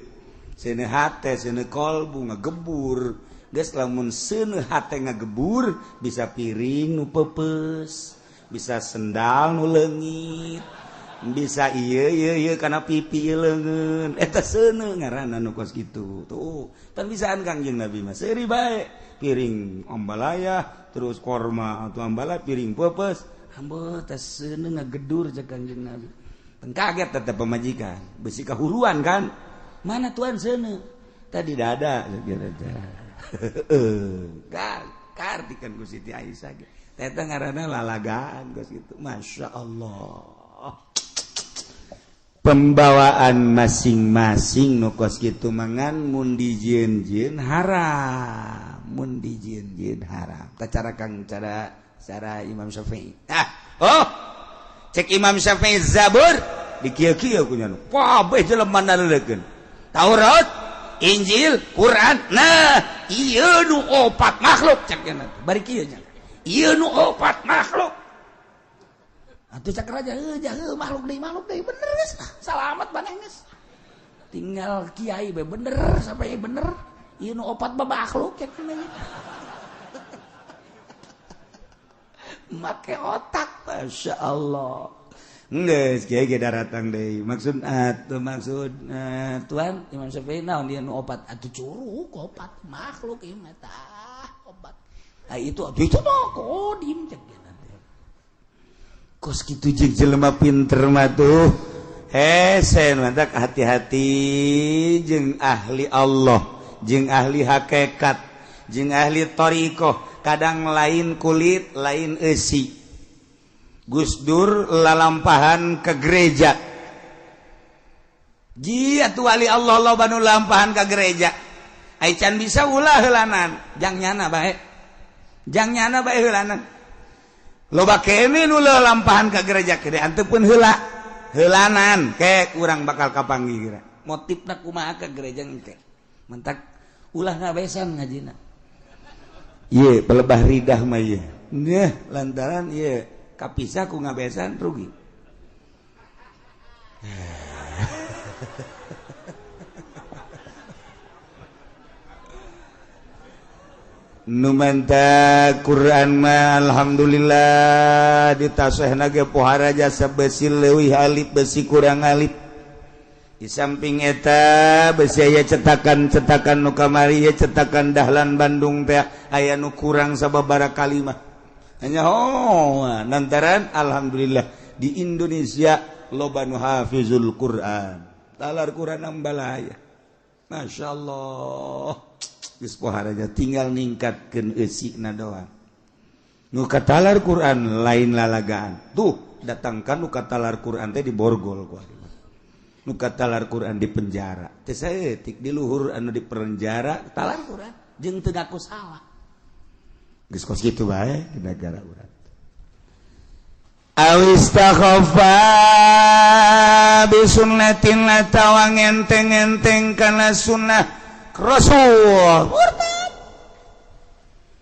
S1: Seuneu hate, seuneu kolbu ngagebur. Geus lamun seuneu hate ngagebur bisa piring nu peupeus, bisa sendal nu leungit, bisa ieu ieu ieu kana pipi ieu leungeun. Eta seuneu ngaranna nu kos kitu. Tuh, tan bisaan Kangjeng Nabi mah seuri bae. Piring ambalaya terus korma atau ambalaya piring peupeus. Ambo teh seuneu ngagedur cek Kangjeng Nabi. Kaget tetap pemajikan besi kahuruan kan mana tuan seuneu tadi dada kartikan ku Siti Aisyah eta ngaranna lalagaan geus kitu Masya Allah pembawaan masing-masing nu kos kitu mangan mun dijieun-jieun haram mun dijieun-jieun haram tah cara kang cara cara Imam Syafi'i ah oh cek Imam Syafi'i Zabur dikieu-kieu ku nya kabeh jelema naleukeun Taurat Injil Quran nah ieu nu opat makhluk cek nya bari kieu nya ieu nu opat makhluk atuh cek raja heuh makhluk deui bener geus salamet maneh geus tinggal kiai bae bener sampai bener ieu nu opat makhluk cek nya make otak Masya Allah geus kiai ge daratang deui maksud atuh maksud tuan Imam Syafi'i naon dia nu opat atuh curug opat makhluk ieu mah tah opat ah itu atuh itu mah kodim cek kos kitu jeung jelema pinter mah tuh hese mantak hati-hati jeung ahli Allah jeung ahli hakikat jeung ahli thariqah kadang lain kulit lain eusi Gus Dur lalampahan ke gereja jia tu wali Allah loba nu lampahan ke gereja ai can bisa ulah heulanan jang nyana bae heulanan loba kene nu lalampahan ke gereja gede anteu pun heula heulanan ke urang bakal kapanggih kira motifna kumaha ke gereja engke mentak ulah ngabesan ngajina ye pelebah ridah mah ye nyeh lantaran ye kapisah ku ngabesan rugi. Nu mantap Quran mah alhamdulillah ditasehna ge pohara jasa besi leuwih alif besi kurang alif. Di samping eta besi aya cetakan-cetakan nu kamari ya cetakan Dahlan Bandung teh aya nu kurang sababaraha kalimah. Hanya oh lantaran alhamdulillah di Indonesia loba nu hafizul Quran. Talar Quran ambalaya. Masyaallah. Geus pohara tinggal ningkatkeun eusina doang. Nu katalar Quran lain lalagaan. Tuh datangkan nu katalar Quran teh di borgol ku ari. Nu katalar Quran di penjara. Teh saeutik di luhur anu di penjara talar Quran jeung teu ngaku salah. Geus kos kitu bae di negara urang. Awistakhafa bi sunnatin atawa ngenteng-enteng kana sunnah Rasul murtad.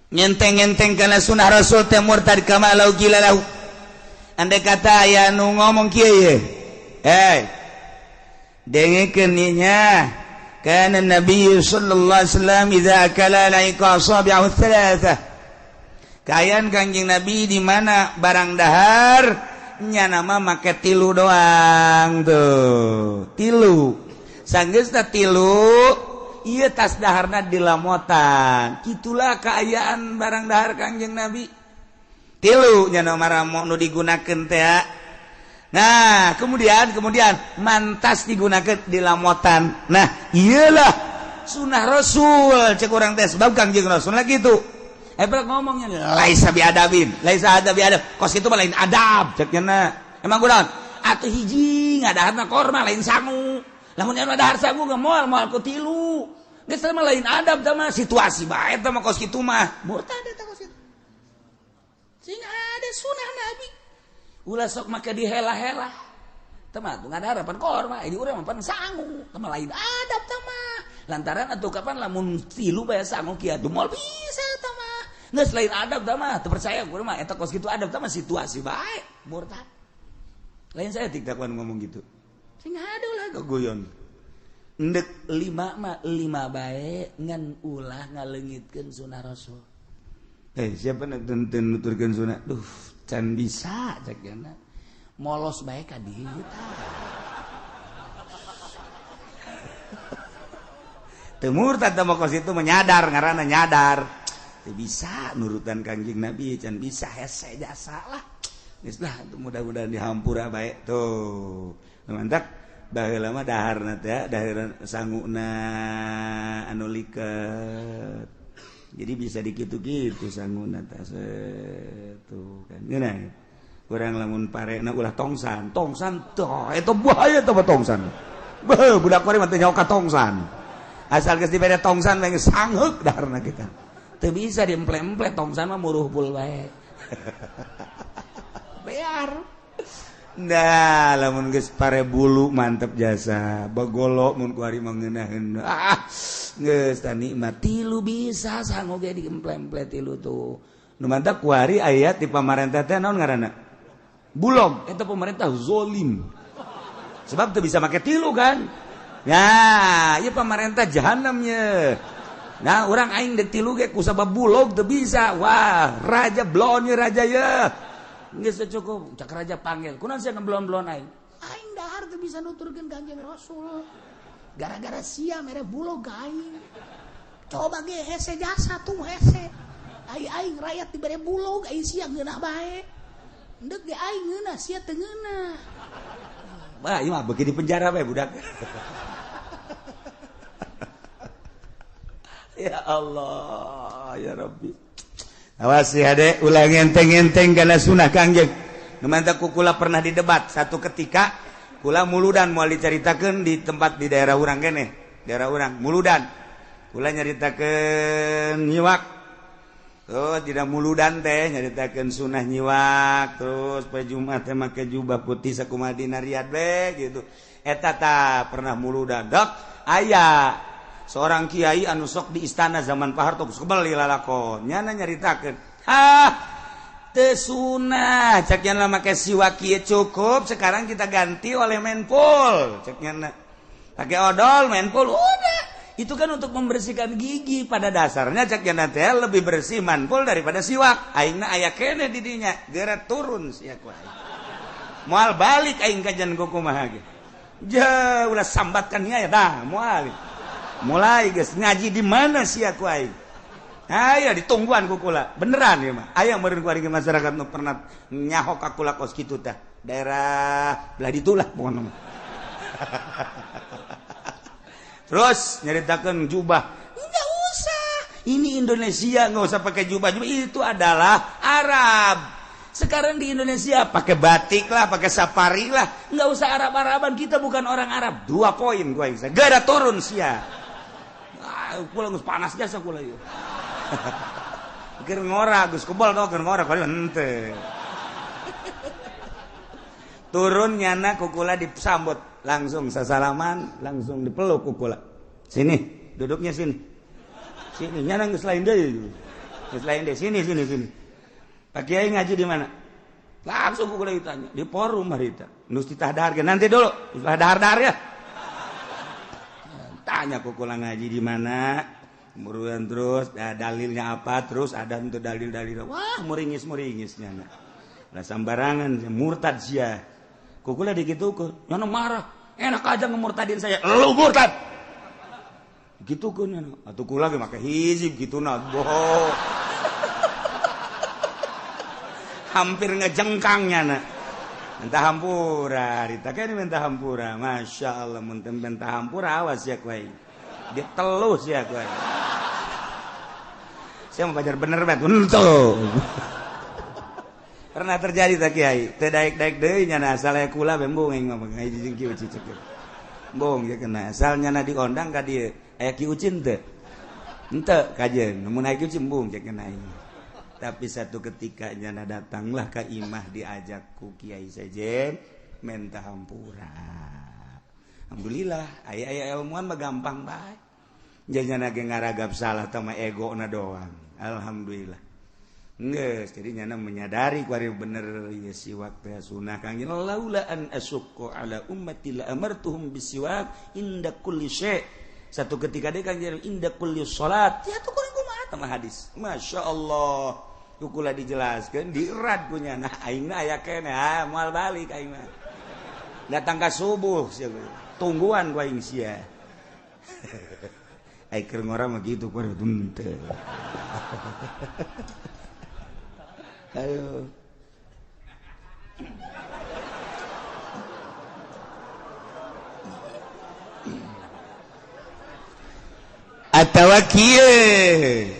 S1: Ngenteng-ngenteng kana sunnah Rasul teh murtad kama lau gila lahu. Andai kata aya nu ngomong kieu ye. Eh. Dengekeun nya. Kana Nabi sallallahu alaihi wasallam idza akala laika asabi'ahu thalatha. Kaayaan Kangjeng Nabi di mana barang dahar nya nama make tilu doang tuh. Tilu. Sanggeusna tilu ieu tas daharna dilamotan. Itulah keayaan barang dahar Kangjeng Nabi. Tilu nya nama ramo nu digunakeun teh. Nah, kemudian mantas digunakeun dilamotan. Nah, iyalah sunah Rasul cek urang teh sebab Kangjeng Rasul lah gitu. Ebel ngomongnya laisa biadabin, laisa adab biadab. Kos itu mah lain adab cek nya. Emang kunaon? Atuh hiji ngadaharna korma lain sangu. Lamun anu dahar sangu ge moal moal ku tilu. Geus mah lain adab tah mah situasi bae tah mah kos kitu mah. Murtad eta kos kitu. Sing ada sunah Nabi. Ulah sok make dihela-hela. Tah mah tuh ngadahar pan korma, ini urang mah pan sangu. Tah mah lain adab tah mah. Lantaran atuh kapan lamun tilu bae sangu kieu atuh moal bisa tah mah. Geus lain adab tah mah, teu percaya urang mah eta kos kitu adab tah mah situasi bae murtad. Lain saya tiktakuan ngomong gitu. Sing ada ulah gogoyon. Ndek lima mah lima bae ngan ulah ngaleungitkeun sunah Rasul. Siapa nu teu nuturkeun sunah? Duh, can bisa cek nya. Molos bae ka dieu tah. Teu murtad tah mah kos itu menyadar ngaranna nyadar. Teu bisa nurutan Kangjeng Nabi can bisa hese jasa lah. Geus lah mudah-mudahan dihampura bae tuh. Mantap baheula mah daharna teh dahar sanguna anu liket. Jadi bisa dikitu-kitu sanguna teh tuh kan. Ngeunah. Urang lamun parena ulah tongsan, tongsan tah eta bahaya tah tongsan. Beuh budak kuari mah teu nyaho ka tongsan. Asal geus dibere tongsan we geus sangheuk daharna kita. Teu bisa diemple-emple tongsan mah muruh pul bae. Bear. Nah, lamun geus pare bulu mantep jasa. Bagolo mun kuari mah ngeunaheun. Ah, geus tah nikmat tilu bisa sangu ge diemple-emple tilu tuh. Nu mantap kuari aya di pamarentah teh naon ngaranna? Bulog, eta pemerintah zolim. Sebab teu bisa make tilu kan. Ya, ieu pamarentah jahanam ye. Nah, urang aing deuk tilu ge ku sabab bulog teu bisa. Wah, raja blon ye raja ye. Geus cukup, cak raja panggil. Kunaon sia ngeblon-blon aing? Aing dahar teu bisa nuturkeun Kangjeng Rasul. Gara-gara sia mere bulog ka aing. Coba ge hese jasa tuh hese. Ai aing rakyat dibere bulog, ai sia ngeunah bae. Endek ge aing ngeunah, sia teu ngeunah. Wah, ieu mah beuki di penjara bae budak. Ya Allah, ya Rabbi. Awas ya dek, ulah ngenteng-ngenteng kana sunah Kangjeng. Nu mantap ku kula pernah didebat satu ketika kula muludan moal dicaritakeun di tempat di daerah urang keneh, daerah urang muludan. Kula nyaritakeun nyiwak. Terus tidak muludan teh nyaritakeun sunah nyiwak, terus poe Jumat teh make jubah putih sakumaha dina Riyadh we gitu. Eta tah pernah muludan. Dok, aya seorang kiai anu sok di istana zaman Pak Harto geus kebel lalakon nyana nyaritakeun hah teu sunah cek nya make siwak kieu cukup sekarang kita ganti oleh menpul cek nya pakai odol menpul udah Itu kan untuk membersihkan gigi pada dasarnya cek nyana teh lebih bersih manpul daripada siwak. Aingna aya keneh di dinya, geura turun sia ku aing. Moal balik aing kajian kuku mah ge. Ja ulah sambatkan nya ya dah moal. Mulai geus ngaji di mana sia ku aing. Aya ditungguan ku kula. Beneran ieu mah. Aya meureun ku ari masyarakat nu pernah nyaho ka kula kos kitu tah. Daerah belah ditu lah pokona mah. Terus nyeritakan jubah, nggak usah. Ini Indonesia nggak usah pakai jubah. Jubah itu adalah Arab. Sekarang di Indonesia pakai batik lah, pakai safari lah, nggak usah Arab-Araban. Kita bukan orang Arab. 2 poin gua bisa. Gak ada turun sia. Ah, pulang panas jasa kula ieu. Keur ngora geus kebal tau keur ngora kali henteu. Turun nyana kukula disambut. Langsung sasalaman, langsung dipeluk kukula. Sini, duduknya sini. Sini, nyana geus lain deui. Geus lain deui, sini sini sini. Pak Kiai ngaji di mana? Langsung kukula ditanya, di forum harita. Nus ditah dahar nanti dulu, ulah dahar-dahar ya. Tanya kukula ngaji di mana? Kemudian terus dalilnya apa? Terus ada untuk dalil-dalil. Wah, muringis-muringis nyana. Lah sambarangan murtad sia. Kukula dikitukeun, nyana marah. Enak aja ngemurtadin saya. Lu murtad. Gitukeun nyana. Atuh kula ge make hizib gituna. Boh. Hampir ngejengkang nyana. Minta hampura, ditake minta hampura. Masya Allah mun teu minta hampura awas ya kuai. Ditelus ya kuai. Saya mau belajar bener banget. Untung. Pernah terjadi tak kiai, teu daek-daek deui nyana asal aya kula bembung aing mah ngaji jeung Ki Ucin cek. Bong ya kena asal nyana diondang ka dieu, aya Ki Ucin teu? Henteu kajeun, mun aya Ki Ucin embung cek kena aing. Tapi satu ketika nyana datanglah ka imah diajak ku Kiai Sejen menta hampura. Alhamdulillah aya-aya ilmuwan mah gampang bae. Janyana ge ngaragap salah teh mah egona doang. Alhamdulillah. Nges, jadi nyana menyadari kuari bener ya siwak teh sunah kang laula an asukku ala ummati la amartuhum bisiwak inda kulli syai. Satu ketika dia kang inda kulli salat. Ya tuh kurang kumaha teh hadis. Masya Allah. Kukula dijelaskeun dierat punya nah aingna aya keneh ah moal balik aing mah. Datang ka subuh sia tungguan ku aing sia. Ai keur ngora mah kitu kuari henteu. Ayo. Atawa kieu.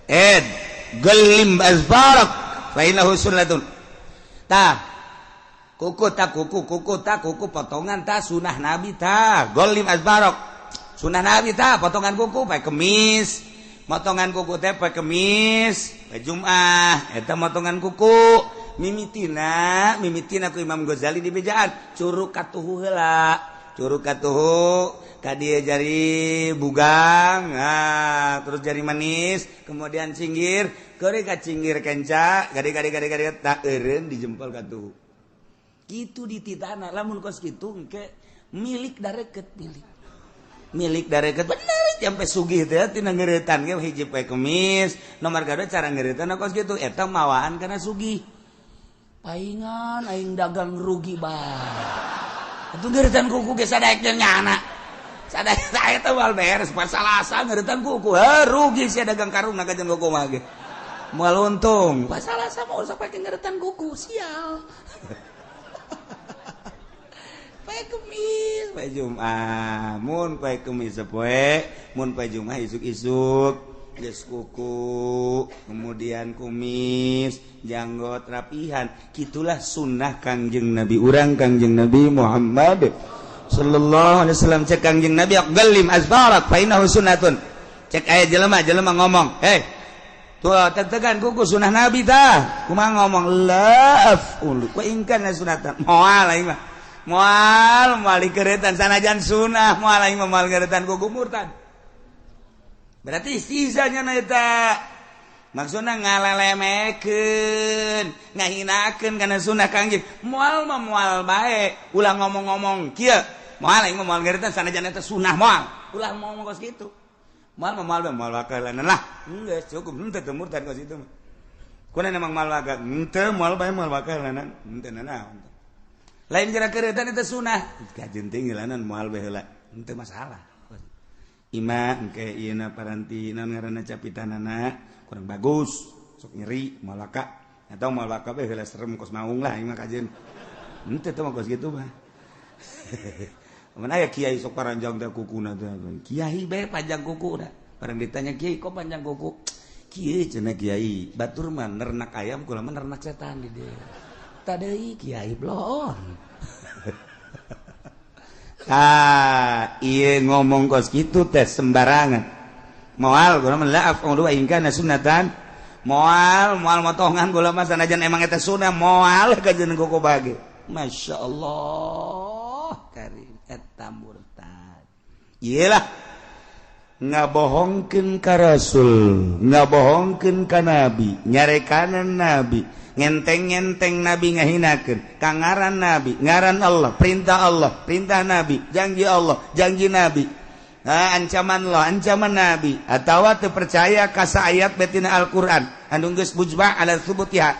S1: Ed gelim azfarak fa innahu sunnatun. Tah. Kuku ta kuku, kuku ta kuku potongan ta sunah Nabi ta. Gelim azfarak. Sunah Nabi ta potongan kuku pae kemis. Motongan kuku teh poe Kemis, poe Jumat, eta motongan kuku. Mimitina, mimitina ku Imam Ghazali di bejaan, curug katuhu heula. Curug katuhu ka dieu jari bugang, nah, terus jari manis, kemudian cinggir, keuri ka cinggir kenca, gade-gade-gade tak eureun di jempol katuhu. Kitu dititana, lamun kos kitu engke milik dareket milik. Milik dareket bener sampai sugih teh tina ngeuretan ge hiji poe Kemis nomor kadua cara ngeuretan kos kitu eta mawaan kana sugih paingan aing dagang rugi bae atuh ngeuretan kuku ge sadaek jeung nyana sadaek eta moal beres pasalasa ngeuretan kuku heuh rugi sia dagang karung na ka jeung kuku mah ge moal untung pasalasa mah usah pake ngeuretan kuku sial. Poe Kemis, poe Jumat, mun poe Kemis sapoe, mun poe Jumat isuk-isuk geus kuku, kemudian kumis, janggot rapihan. Kitulah sunnah Kangjeng Nabi urang Kangjeng Nabi Muhammad sallallahu alaihi wasallam. Cek Kangjeng Nabi aqallim azfarak fa innahu sunnatun. Cek aya jelema-jelema ngomong, "Hei, tuh tetegan kuku sunnah Nabi tah." Kumaha ngomong? La af'ulu wa in kana sunnatan. Moal aing mah. Moal moal dikeretan sanajan sunah moal aing mah moal ngeretan kuku murtad. Berarti sisanya na eta maksudna ngalelemekeun, ngahinakeun kana sunah Kangjeng. Moal mah moal bae, ulah ngomong-ngomong kieu. Moal aing mah, moal ngeritan sanajan eta sunah, moal. Ulah mau kos kitu. Moal mah moal, moal wakalan lah. Geus cukup, henteu teu murtad kos itu mah. Kuna emang moal waka, henteu moal bae, moal wakalan, henteu nanaon. Lain geura keureutan eta sunah. Kajeun teh ngilanan moal bae heula. Henteu masalah. Ima engke ieu na paranti naon ngaranna, capitanana kurang bagus, sok nyeri, moal waka atau moal waka bae heula, serem kos maung lah aing mah kajeun. Henteu teh mah kos kitu mah. Mana aya kiai sok paranjang teh kukuna teh. Kiai bae panjang kuku dah. Barang ditanya, "Kiai, kok panjang kuku?" "Kieu," cenah kiai, "batur mah nernak ayam, kula mah nernak setan di dieu." Tadei kiai bloon. Ah, ieu ngomong kos kitu teh sembarangan. Moal kula mah, la af'alu in kana sunnatan. Moal, moal motongan kula mah sanajan emang eta sunnah, moal kajeun kuku bage. Masya Allah, karim eta murtad. Iyalah ngabohongkeun ka Rasul, ngabohongkeun ka Nabi, nyarekanan Nabi, ngenteng-ngenteng Nabi, ngahinakeun ka ngaran Nabi, ngaran Allah, perintah Allah, perintah Nabi, janji Allah, janji Nabi. Nah, ancaman Allah, ancaman Nabi, atawa teu percaya ka ayat betina Al-Qur'an anu geus mujma' ala tsubutiha,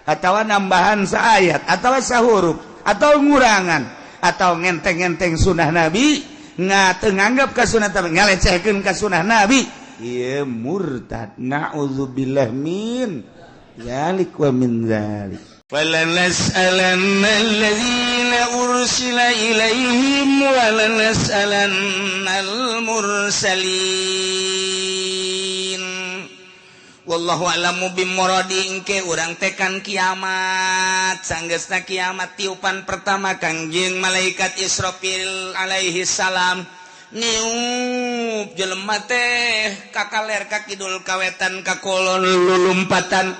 S1: atawa nambahan saayat atawa sahuruf atau ngurangan atau ngenteng-ngenteng sunnah Nabi, nggak nganggap ka sunnah tapi ngalecehkeun ka sunnah Nabi, ieu murtad, naudzubillah min dzalik wa min dzalik. فلنسألن الذين أرسل إليهم ولنسألن المرسلين. Wallahu a'lamu bimuradi. Engke urang tekan kiamat, sanggeusna kiamat, tiupan pertama Kangjeng malaikat Israfil alaihi salam niup, jelema teh kakaler, kakidul, kawetan, kakolon, lulumpatan.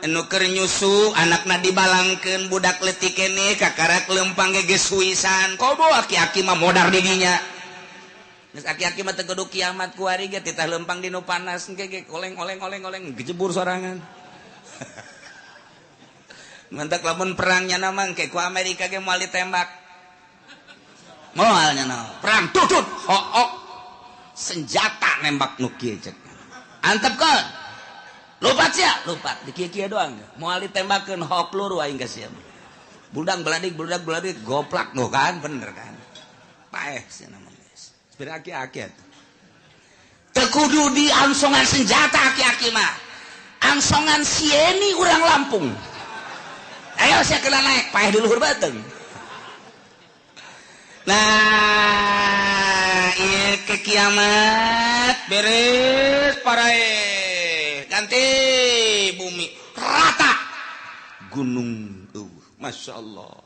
S1: Anu keur nyusu anakna dibalangkeun, budak leutik keneh kakarak lempang ge geus huisan. Komo aki-aki mah modar di dinya. Geus aki-aki mah teu kudu kiamat, kuari ge titah lempang di nu panas engke ge oleng oleng oleng oleng, gejebur sorangan. Mantak lamun perangnya nama engke ku Amerika ge moal ditembak. Moal nya perang tutut hook senjata nembak nu kieu, cek. Antepkeun. Lupat sia, lupat. Di kieu-kieu doang. Moal ditembakeun hok peluru aing ka sia. Budak beladik, budak beladik, goplak nu kan, bener kan. Paeh sia nama geus. Sepira aki-aki atuh. Teu kudu di angsongan senjata aki-aki mah. Angsongan sieni urang Lampung. Ayo sia kena naik, paeh di luhur beuteung. Nah, ieu ke kiamat beres parae. Ganti bumi rata, gunung Masya Allah.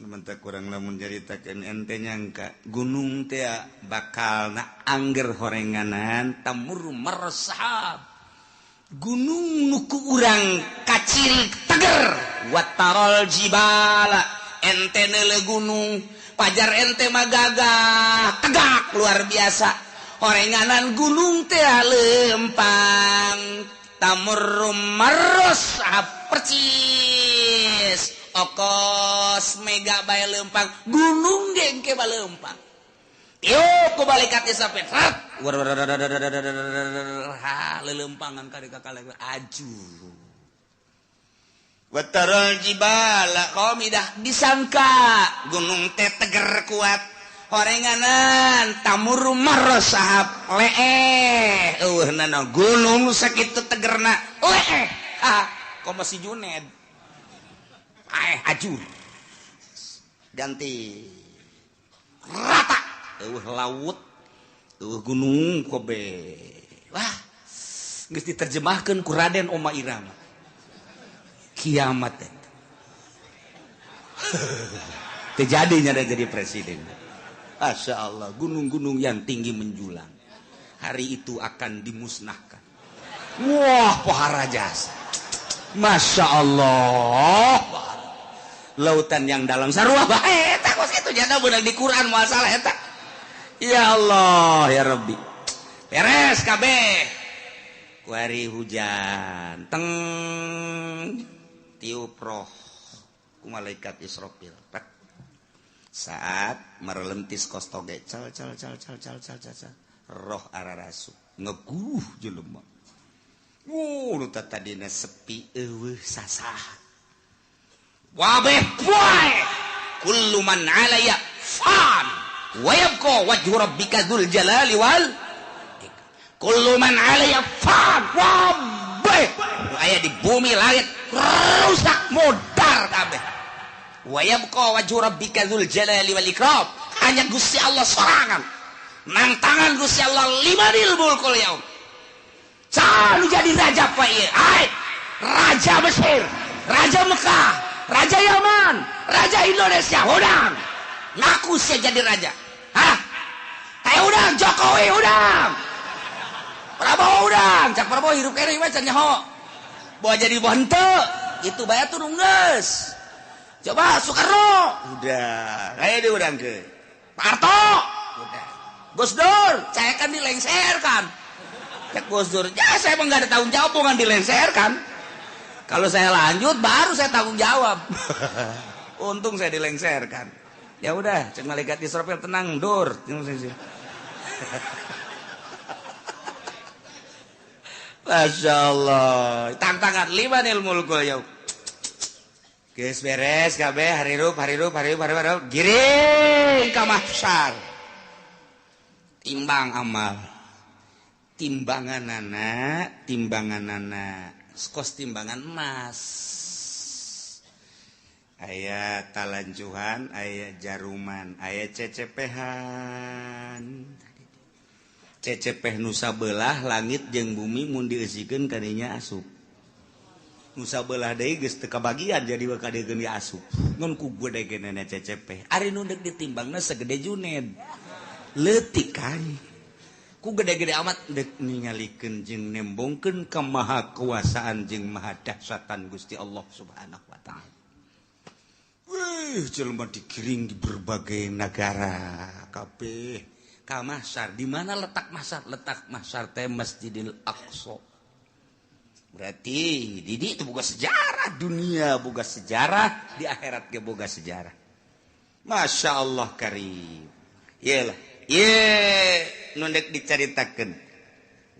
S1: Mentah kurang lamun nyaritakeun ente nyangka gunung teh bakal na angger horenganan tamur meresahab gunung nuku urang kaciri teger. Watarol jibala, ente neule gunung pajar ente mah gagah tegak luar biasa, horenganan gunung teh lempang, tamur marros percis okos mega bae lempang, gunung ge engke lempang. Tiup ku malaikat Israfil, ha, lelempangan ka kakale aju. Watarul jibala qamidah, disangka gunung teh teger kuat, horenganan tamur marosahab leeh, eueuh nana gunung sakitu tegerna leeh. Ah, komo si Juned aeh ajur, ganti rata, eueuh laut, eueuh gunung kobe. Wah, geus diterjemahkeun ku Raden Oma Irama kiamat eta terjadinya jadi presiden. Masya Allah, gunung-gunung yang tinggi menjulang hari itu akan dimusnahkan. Wah, pohara jasa. Masya Allah, lautan yang dalam sarua bae eta kos kitu janda beunang di Quran, moal salah eta. Ya Allah ya Rabbi, beres kabeh, kuari hujan teng, tiup roh ku malaikat Israfil. Saat merelentis kos toge cal cal cal cal cal cal cal roh ararasu ngeguh jelema. Wuh nu tadina sepi eueuh sasah. Wabeh poe kullu man 'alaiya fan wa yabqa wajhu rabbika dzul jalali wal kullu man 'alaiya fan. Wabeh nu aya di bumi langit rusak modar kabeh. Wa yabqa wajhu rabbika dzul jalali wal ikram. Hanya Gusti Allah sorangan. Nang tangan Gusti Allah limanil mulkul yaum. Sanu jadi raja pak ieu. Ai, raja Mesir, raja Mekah, raja Yaman, raja Indonesia, udang. Ngaku sia jadi raja. Hah? Kayak udang Jokowi udang. Prabowo udang, cak Prabowo hirup kene mah can nyaho. Bawa jadi boh henteu, itu bae atuh geus. Coba Soekarno, udah, kayak diudang ke. Pak Harto, udah. Gus Dur, saya kan dilengserkan. Cek Gus Dur, ya saya emang nggak ada tanggung jawab, bukan dilengserkan. Kalau saya lanjut, baru saya tanggung jawab. Untung saya dilengserkan. Ya udah, cek malaikat Israfil tenang, Dur. Masya Allah, tantangan limanil mulkul yaum. Geus beres kabeh harirup harirup harirup harirup giring ka mahsyar. Timbang amal. Timbanganana, timbanganana, kos timbangan emas. Aya talanjuhan, aya jaruman, aya cecepehan. Cecepeh nu sabelah langit jeung bumi mun dieusikeun kadinya asup. Nusa belah deui geus teu kabagian jadi bakal dieun asup. Ngan ku gede-gedena cecepeh. Ari nu deuk ditimbangna segede Juned. Leutik kan. Ku gede-gede amat deuk ningalikeun jeung nembongkeun kemahakuasaan jeung mahadahsyatan Gusti Allah Subhanahu wa taala. Wih, jelema digiring di berbagai negara kabeh ka mahsyar. Di mana letak mahsyar? Letak mahsyar teh Masjidil Aqsa. Berarti Didi itu boga sejarah dunia, boga sejarah di akhirat ge boga sejarah. Masya Allah karim. Iyalah, ye nu deuk dicaritakeun.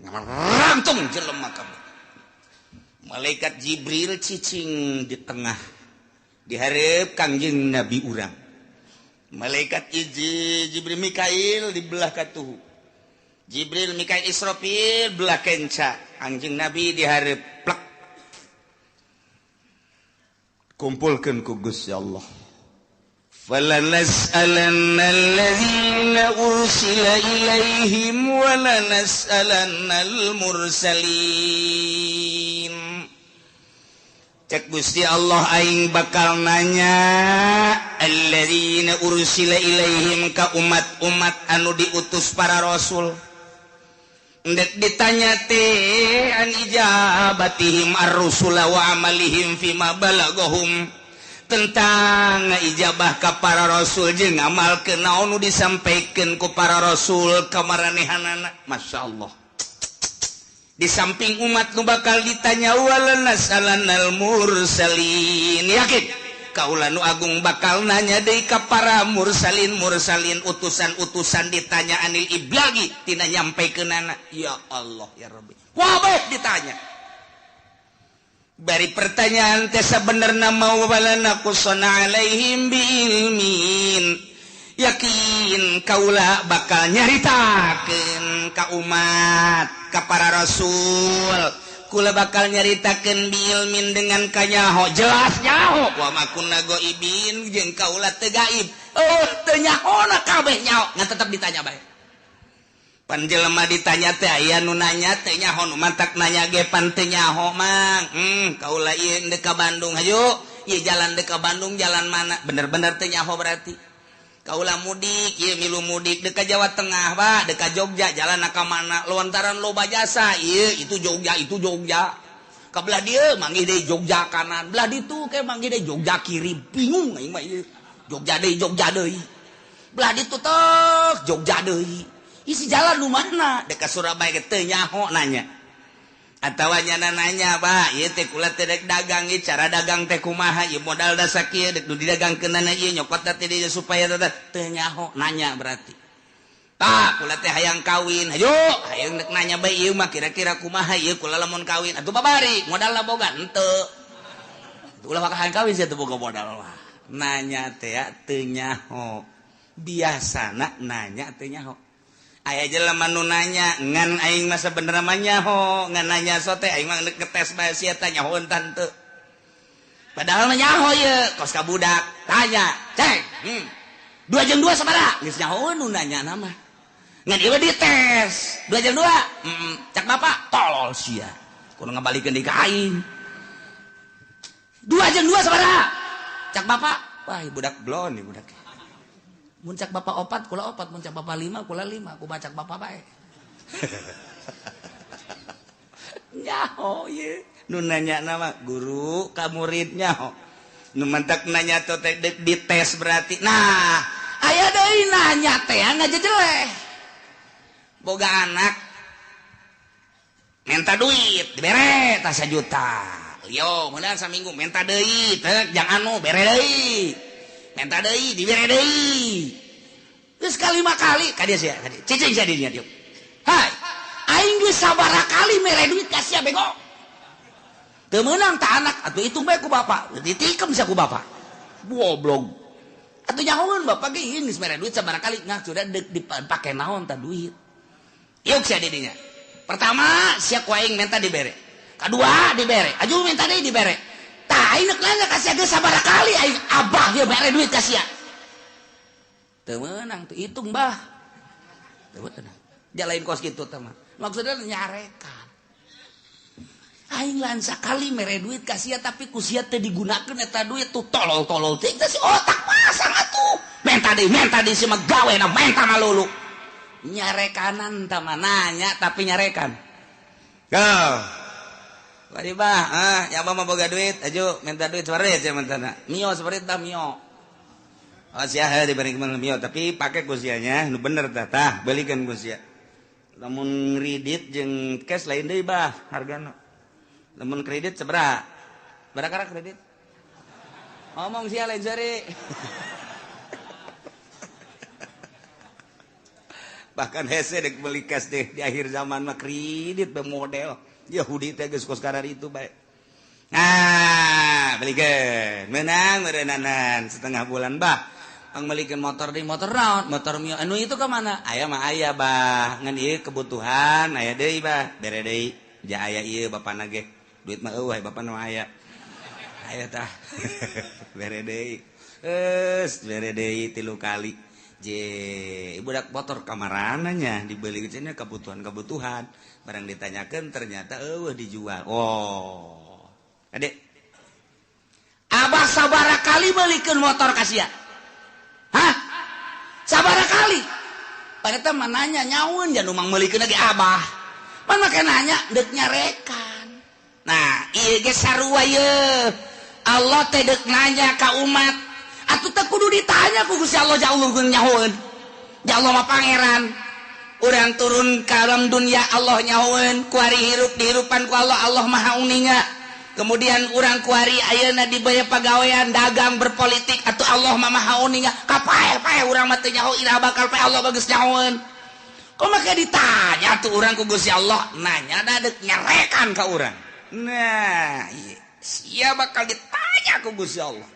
S1: Ngarantung jelema kabeh. Malaikat Jibril cicing di tengah di hareup Kangjeng Nabi urang. Malaikat Jibril Mikail di belah katuhu. Jibril Mikail Israfil belah kenca. Anjing Nabi dihareup plek. Kumpulkeun ku Gusti Allah. Falanas'alanna allazina ursila ilaihim wa lanas'alannal mursalin. Cek Gusti Allah aing bakal nanya allazina ursila ilaihim ka umat-umat anu diutus para rasul. Ndek ditanya teh an ijabatihim ar-rusula wa amalihim fima balagahum, tentang ijabah ka para rasul jeung ngamalkeun naon nu disampaikeun ku para rasul ka maranehanana. Masya Allah. Di samping umat nu bakal ditanya walanasalanal mursalin, yakin kaula nu agung bakal nanya deui ka para mursalin mursalin utusan-utusan ditanya anil iblagi tina nyampaikeunana. Ya Allah ya Rabbi, wabeh ditanya bari pertanyaan teh sabenerna mau walana qusana alaihim biilmin, yakin kaula bakal nyaritakeun ka umat ka para rasul. Kula bakal nyaritakeun biilmin dengan kanyaho jelas nyaho wa ma kunna ghaibin jeung kaula teu gaib. Oh teu nyahona kabeh nyaho ngan tetep ditanya bae. Pan jelema ditanya teh aya nu nanya teh nyaho nu mantak nanya ge pan teu nyaho mang. Kaula ieu deuk ka Bandung hayu ieu jalan deuk ka Bandung jalan mana bener-bener teu nyaho berarti. Kaula mudik ieu milu mudik deuk ka Jawa Tengah Pak deuk ka Jogja jalan ka mana lontaran loba jasa ieu itu Jogja itu Jogja ka belah dieu manggih deui Jogja kanan belah ditu ke manggih deui Jogja kiri bingung aing mah ieu Jogja deui belah ditu tek Jogja deui isi jalan nu mana deuk ka Surabaya ge teu nyaho nanya. Atawa nyana nanya, Pak, ieu teh kula teh dek dagang ieu cara dagang teh kumaha ieu modal da sakieu dek nu didagangkeunana ieu nyokot teh dieu supaya teu nyaho nanya berarti. Pak, kula teh hayang kawin. Hayu, hayang dek nanya bae ieu mah kira-kira kumaha ieu kula lamun kawin. Atuh babari, modalna boga henteu. Ulah maka hayang kawin sia teu boga modal mah. Nanya teh teu nyaho. Biasana nanya teu nyaho. Aya jelema nu nanya ngan aing mah sabenerna mah nyaho, ngan nanya sote aing mah ngetes bae sia teh nyaho tante. Padahal mah nyaho ieu kos ka budak tanya, "Ceng, 2 jeung 2 sabaraha?" Geus nyaho nu nanya na mah. Ngan ieu dites, 2 jeung 2. Cak bapak, tolol sia. Kudu ngabalikeun deui ka aing. 2 jeung 2 sabaraha? Cak bapak, wah budak blon nih budak. Mun cak bapak 4, kula 4, mun cak bapak 5, kula 5, ku bacak bapak bae. Nyaho ye. Nu nanya nama guru ka murid nyaho. Nu mantak nanya teh dites berarti. Nah, aya deui nanya teh ngajejeleh. Boga anak minta duit dibere tah 1 juta. Yo, meunang saminggu minta deui teh jang anu bere deui. Minta deui dibere deui. Geus kalima kali ka dieu sia, ka dieu. Cicing sia di dieu dieu. Hai, aing geus sabaraha kali mere duit ka sia bego. Teu meunang ta anak atuh hitung bae ku bapak. Ditikem sia ku bapak. Goblok. Atuh nyahoeun bapak ge ieu geus mere duit sabaraha kali ngah sudah deuk dipake naon ta duit. Yuk sia di dinya. Pertama sia ku aing minta dibere. Kadua dibere. Aju minta deui dibere. Tah aing nanya ka sia geus sabaraha kali aing abah ieu mere duit ka sia. Teu meunang teu hitung bah. Teu meunang. Jalain kos kitu teh mah. Maksudna nyarekan. Aing lain sakali mere duit ka sia tapi ku sia teu digunakeun eta duit tuh tolol-tolol teh si otak pasang atuh. Menta deui si mah gawena menta malulu. Nyarekanan tah mah nanya tapi nyarekan. Go. Bari bah, ya abah mah boga duit, aju minta duit separit sia mentana. Mio separit tah mio. Oh sia heuh diberi kumaha mio, tapi pake ku sianya nu bener tah tah, belikeun ku sia. Lamun kredit jeung cash lain deui bah hargana. Lamun kredit sabaraha? Berapa kredit? Ngomong sia lain seri. Bahkan hese dek beli cash deh di akhir zaman mah kredit be model. Yahudi teh geus kos karar itu bae. Nah, belikeun. Menang meureunnanan setengah bulan bah. Pang melikeun motor di motor naon? Motor mio anu itu ka mana? Aya mah aya bah. Ngan ieu kebutuhan aya deui bah. Bere deui. Ja aya ieu bapana ge. Duit mah eueuh bapana mah aya. Aya tah. Bere deui. Geus bere deui 3 kali. Je, budak motor kamarananya dibeli cenah kebutuhan-kebutuhan. Barang ditanyakan ternyata eueuh dijual. Oh. Adek. Abah sabaraha kali belikeun motor ka sia? Hah? Sabaraha kali? Padahal mah nanya nyaun jan umang meulikeun lagi abah. Pan make nanya deuk nyarekan. Nah, ieu ge sarua ye. Allah teh deuk nanya ka umat. Atuh teh kudu ditanya ku Gusti Allah jauh nyahoeun. Ya Allah mah pangeran. Urang turun ka alam dunia Allah nyahoeun, kuari hirup dihirupan ku Allah, Allah maha uninga. Kemudian urang kuari ayeuna dibaya pagawean dagang berpolitik atuh Allah mah maha uninga. Kapae-pae urang mah teu nyaho iraha bakal pae Allah bagus nyahoeun. Kok make ditanya tuh urang ku Gusti Allah nanya da deuk nyarekan ka urang. Nah, ieu sia bakal ditanya ku Gusti Allah.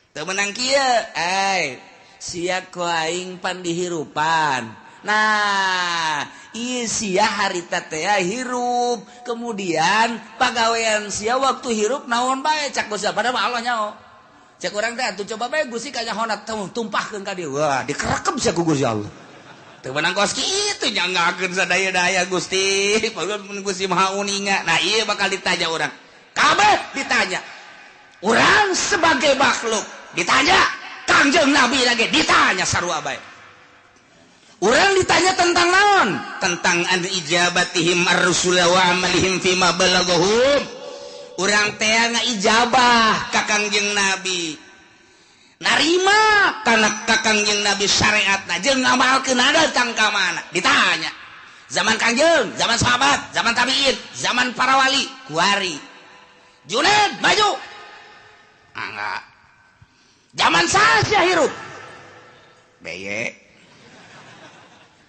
S1: Teu meunang kieu, ai sia ku aing pan dihirupan. Nah, ieu sia harita teh hirup, kemudian pagawean sia waktu hirup naon bae cak Gusti padahal mah Allah nyaho. Cek urang teh atuh coba bae Gusti kanyahona tumpahkeun ka dieu. Wah, dikerekep sia ku Gusti Allah. Teu meunang kos kitu nyanggakeun sadaya-daya Gusti, padahal mun Gusti Maha Uninga. Nah, ieu bakal ditanya urang. Kabeh ditanya. Urang sebagai makhluk ditanya, Kangjeng Nabi lagi ditanya sarua bae. Urang ditanya tentang naon? Tentang an ijabatihim ar-rusula wa amalihim fima balaghahum. Urang teh ngaijabah ka Kangjeng Nabi. Narima kana ka Kangjeng Nabi syariatna jeung ngamalkeun datang ka mana? Ditanya. Zaman Kangjeng, zaman sahabat, zaman tabiin, zaman para wali, kuari. Juned maju. Enggak. Zaman saha hirup? Beye.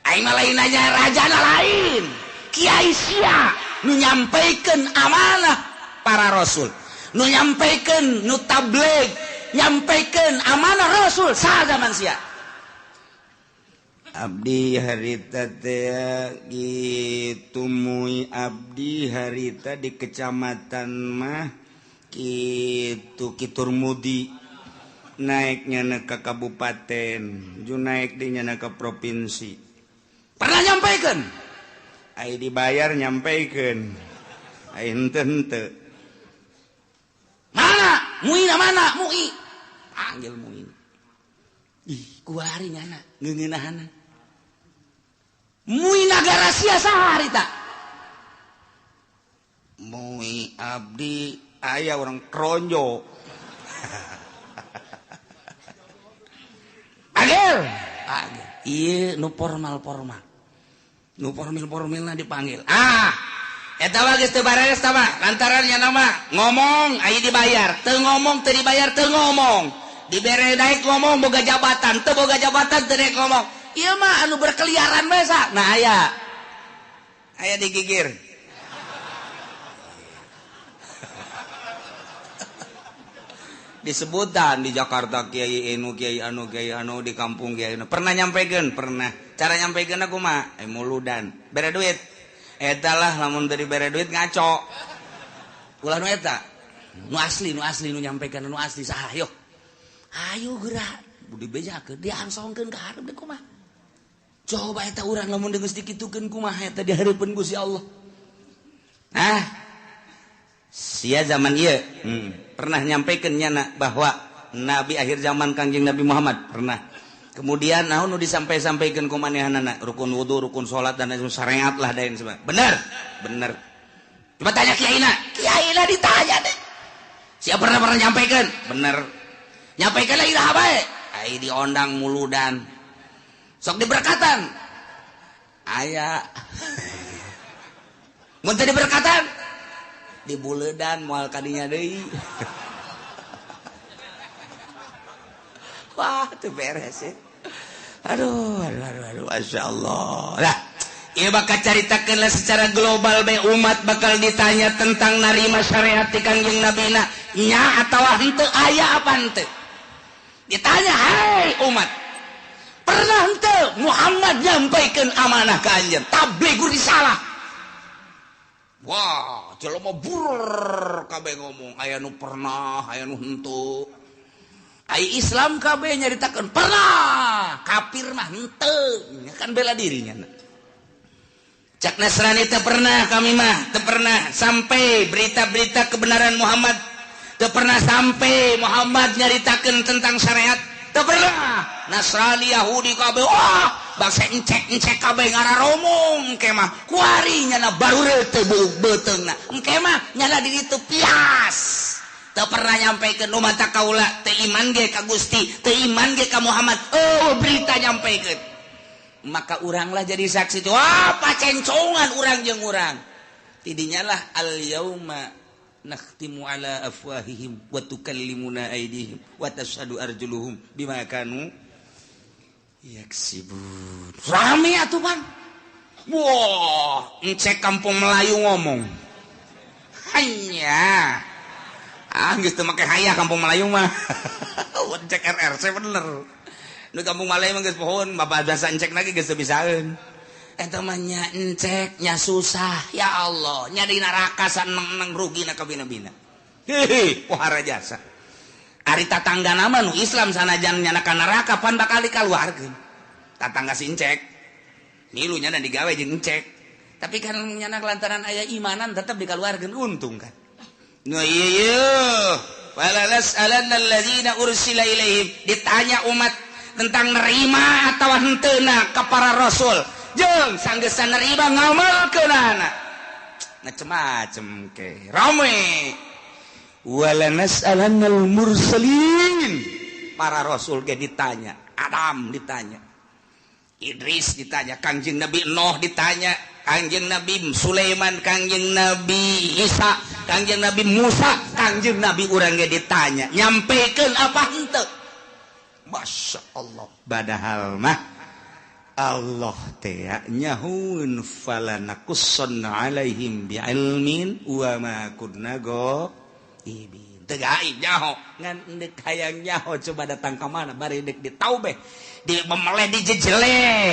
S1: Aing mah lain nanya rajana lain. Kiai sia nu nyampaikan amanah para rasul, nu nyampaikan, nu tabligh, nyampaikan amanah rasul saha zaman sia. Abdi harita teh gitu mui abdi harita di kecamatan mah kitu Kiturmudi naiknya ke kabupaten, ju naik dinya ke provinsi. Pernah nyampaikan? Ai dibayar nyampaikan. Ai henteu henteu. Mana? Muina mana? Mui. Panggil Muin. Ih, kuari nyana ngeungeunahana. Mui nagara sia saha harita? Mui abdi aya orang Kronjo. Panggil. Panggil. Ieu nu formal-formal. Nu formil-formilna dipanggil. Ah, eta mah geus teu bareres tah mah, lantaran nya nama ngomong aya dibayar, teu ngomong teu dibayar teu ngomong. Dibere naik ngomong boga jabatan, teu boga jabatan teu naik ngomong. Ieu mah anu berkeliaran bae sa. Nah aya. Aya digigir. Disebutan di Jakarta kiai anu kiai anu kiai anu di kampung kiai anu. Pernah nyampekeun? Pernah. Cara nyampekeun aku mah muludan. Bere duit. Eta lah lamun teu dibere duit ngaco. Ulah nu eta. Nu asli nu nyampekeun nu asli saha yo. Ayo geura dibejakeun diangsongkeun ka hareup deui kumaha. Coba eta urang lamun geus dikitukeun kumaha eta di hareupeun Gusti Allah. Nah, sia zaman ieu pernah nyampaikan nyana bahwa nabi akhir zaman Kangjeng Nabi Muhammad pernah. Kemudian naon nu disampai-sampaikeun ku manehanana rukun wudu, rukun salat dan lain syariat lah dan sebagainya. Bener? Bener. Coba tanya kiaina. Kiaina ditanya deh. Sia pernah nyampaikan? Bener. Nyampaikan lagi dah bae. Ai diondang muludan. Sok diberkatan. Aya. Mun teu diberkatan dibuledan moal kadinya deui. Wah, teu beres ya. Aduh, aduh, aduh, aduh, Masya Allah. Lah, ieu bakal caritakeun lah secara global bae umat bakal ditanya tentang narima syariat ti Kangjeng Nabina nya atawa henteu aya apa henteu. Ditanya, "Hai umat, pernah henteu Muhammad nyampaikeun amanah ka anjeun, tabligh risalah?" Wah, jelema bur kabeh ngomong, aya nu pernah, aya nu henteu. Ai Islam kabeh nyaritakeun pernah, kafir mah henteu, kan bela dirinya. Cak Nasrani teu pernah, kami mah teu pernah sampai berita-berita kebenaran Muhammad, teu pernah sampai Muhammad nyaritakeun tentang syariat, teu pernah. Nasrani Yahudi kabeh, wah, bangsa encek-encek kabeh ngararomong engke mah kuari nyana baru teu beuteungna engke mah nyana di ditu pias. Teu pernah nyampaikan nu mata kaula teu iman ge ka Gusti, teu iman ge ka Muhammad. Oh, berita nyampaikan. Maka uranglah jadi saksi. Wah, pacencongan urang jeung urang. Tidinya lah al yauma nakhtimu ala afwahihim wa tukallimuna aydihim wa tashhadu arjuluhum bima kanu yaksibun. Rame atuh, Bang. Wah, encek kampung Melayu ngomong. Hanya ah geus teu make hayah kampung Melayu mah. Encek RRC bener. Nu kampung Melayu mah geus pohon, bapak biasa encek lagi geus teu bisaeun. Eta mah nya encek nya susah, ya Allah, nya di neraka saneng-neng rugina kabina-bina. Hehe, pohara jasa. Ari tatangga nama nu Islam sanajan nyana ka neraka pan bakal dikaluarkeun. Tatangga si encek. Milu nyana digawe jeung encek. Tapi kan nyana lantaran aya imanan tetep dikaluarkeun, untung kan. No iya, wala nas'alanna alladzina ursila ilaihim. Ditanya umat tentang nerima atau henteuna ka para rasul. Jeung sanggeusna nerima ngamalkeunana. Macem-macem ke. Rame. Wala nas'alannal mursalin. Para rasul ge ditanya, Adam ditanya, Idris ditanya, Kangjeng Nabi Nuh ditanya. Kangjeng Nabi Sulaiman, Kangjeng Nabi Isa, Kangjeng Nabi Musa, Kangjeng Nabi urang ge ditanya, nyampekeun apa henteu? Masya Allah. Padahal mah Allah teh nyahueun falanakussanna alaihim bi'ilmin wa ma kunna ghaibin. Teu gaib nyaho, ngan deuk hayang nyaho coba datang ka mana bari deuk ditaubeh, di memeleh dijejeleh.